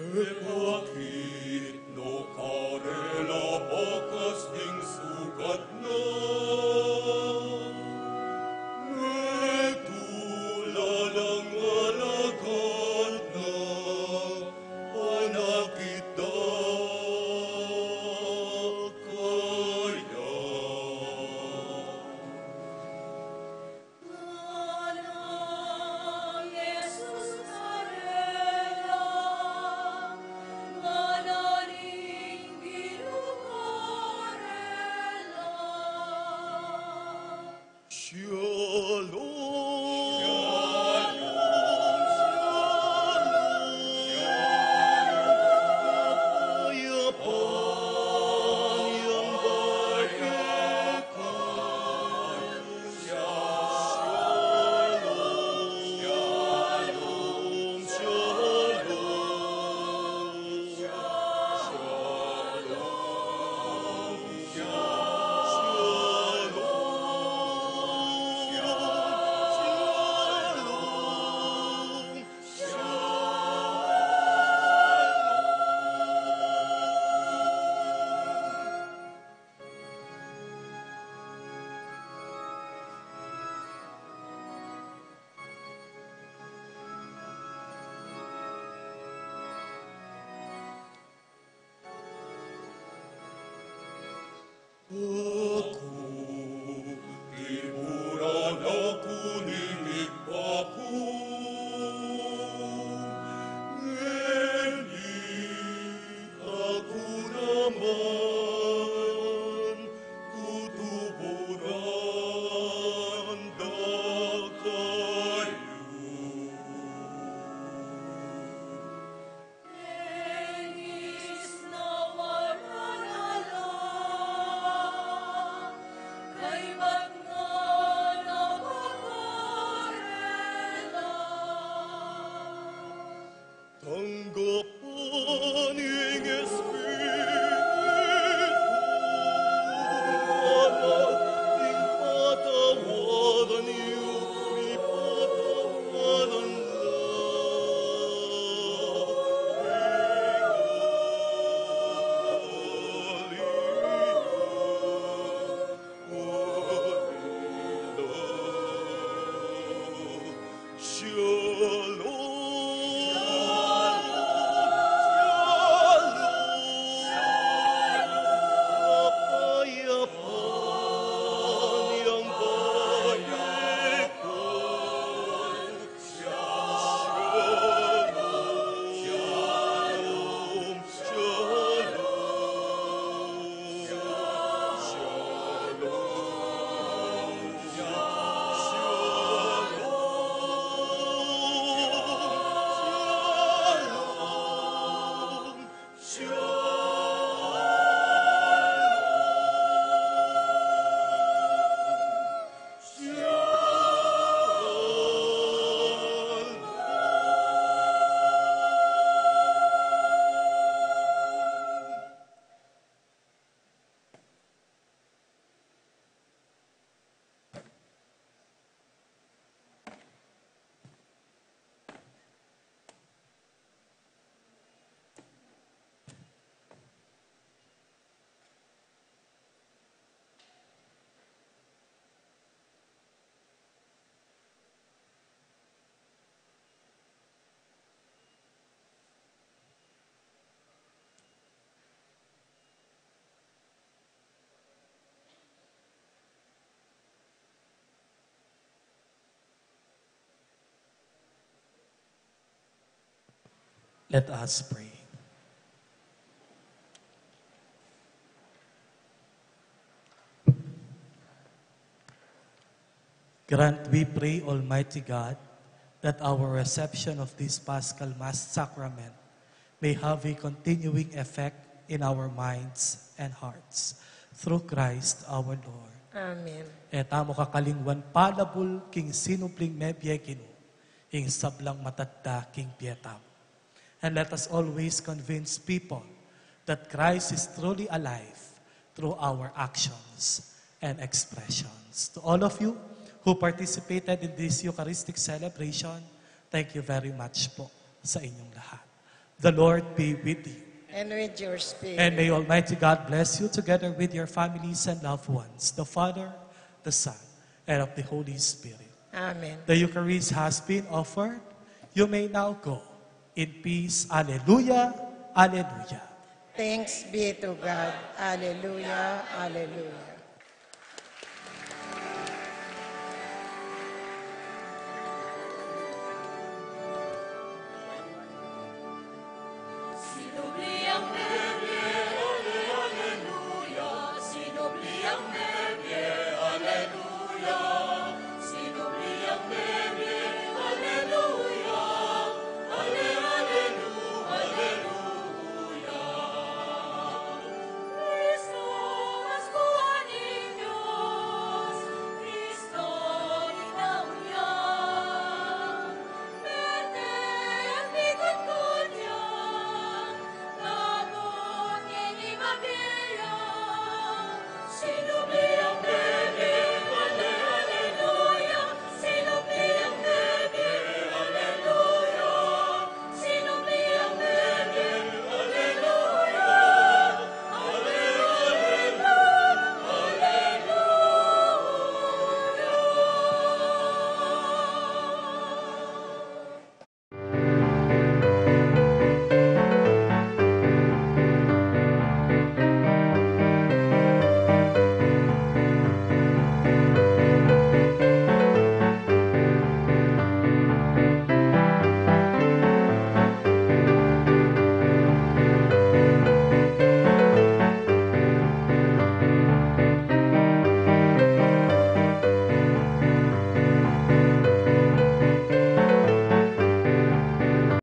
E bakit no karela bakas ding sugat na? Metung la lang alagad na, panakit da kaya. Nganang Jesus karela, ngana ning Ginu karela. Shalom. Shalom, shalom. Shalom. Aku, tiburan aku ning Ibpa ku, ngeni aku naman tutuburan da kayu. Ngenis na waran ala, kaybat ngana bakarela. Tanggapan ing Espiritu, anak ing patawaran yu, mipatawaran la. Shalom. Let us pray. Grant, we pray, Almighty God, that our reception of this Paschal Mass sacrament may have a continuing effect in our minds and hearts. Through Christ our Lord. Amen. E tamu kakalingwan palabul king sinubling mebie, Ginu, ing sablang matanda king bie tamu. And let us always convince people that Christ is truly alive through our actions and expressions. To all of you who participated in this Eucharistic celebration, thank you very much po sa inyong lahat. The Lord be with you. And with your spirit. And may Almighty God bless you together with your families and loved ones, the Father, the Son, and of the Holy Spirit. Amen. The Eucharist has been offered. You may now go in peace. Alleluia, alleluia. Thanks be to God. Alleluia, alleluia.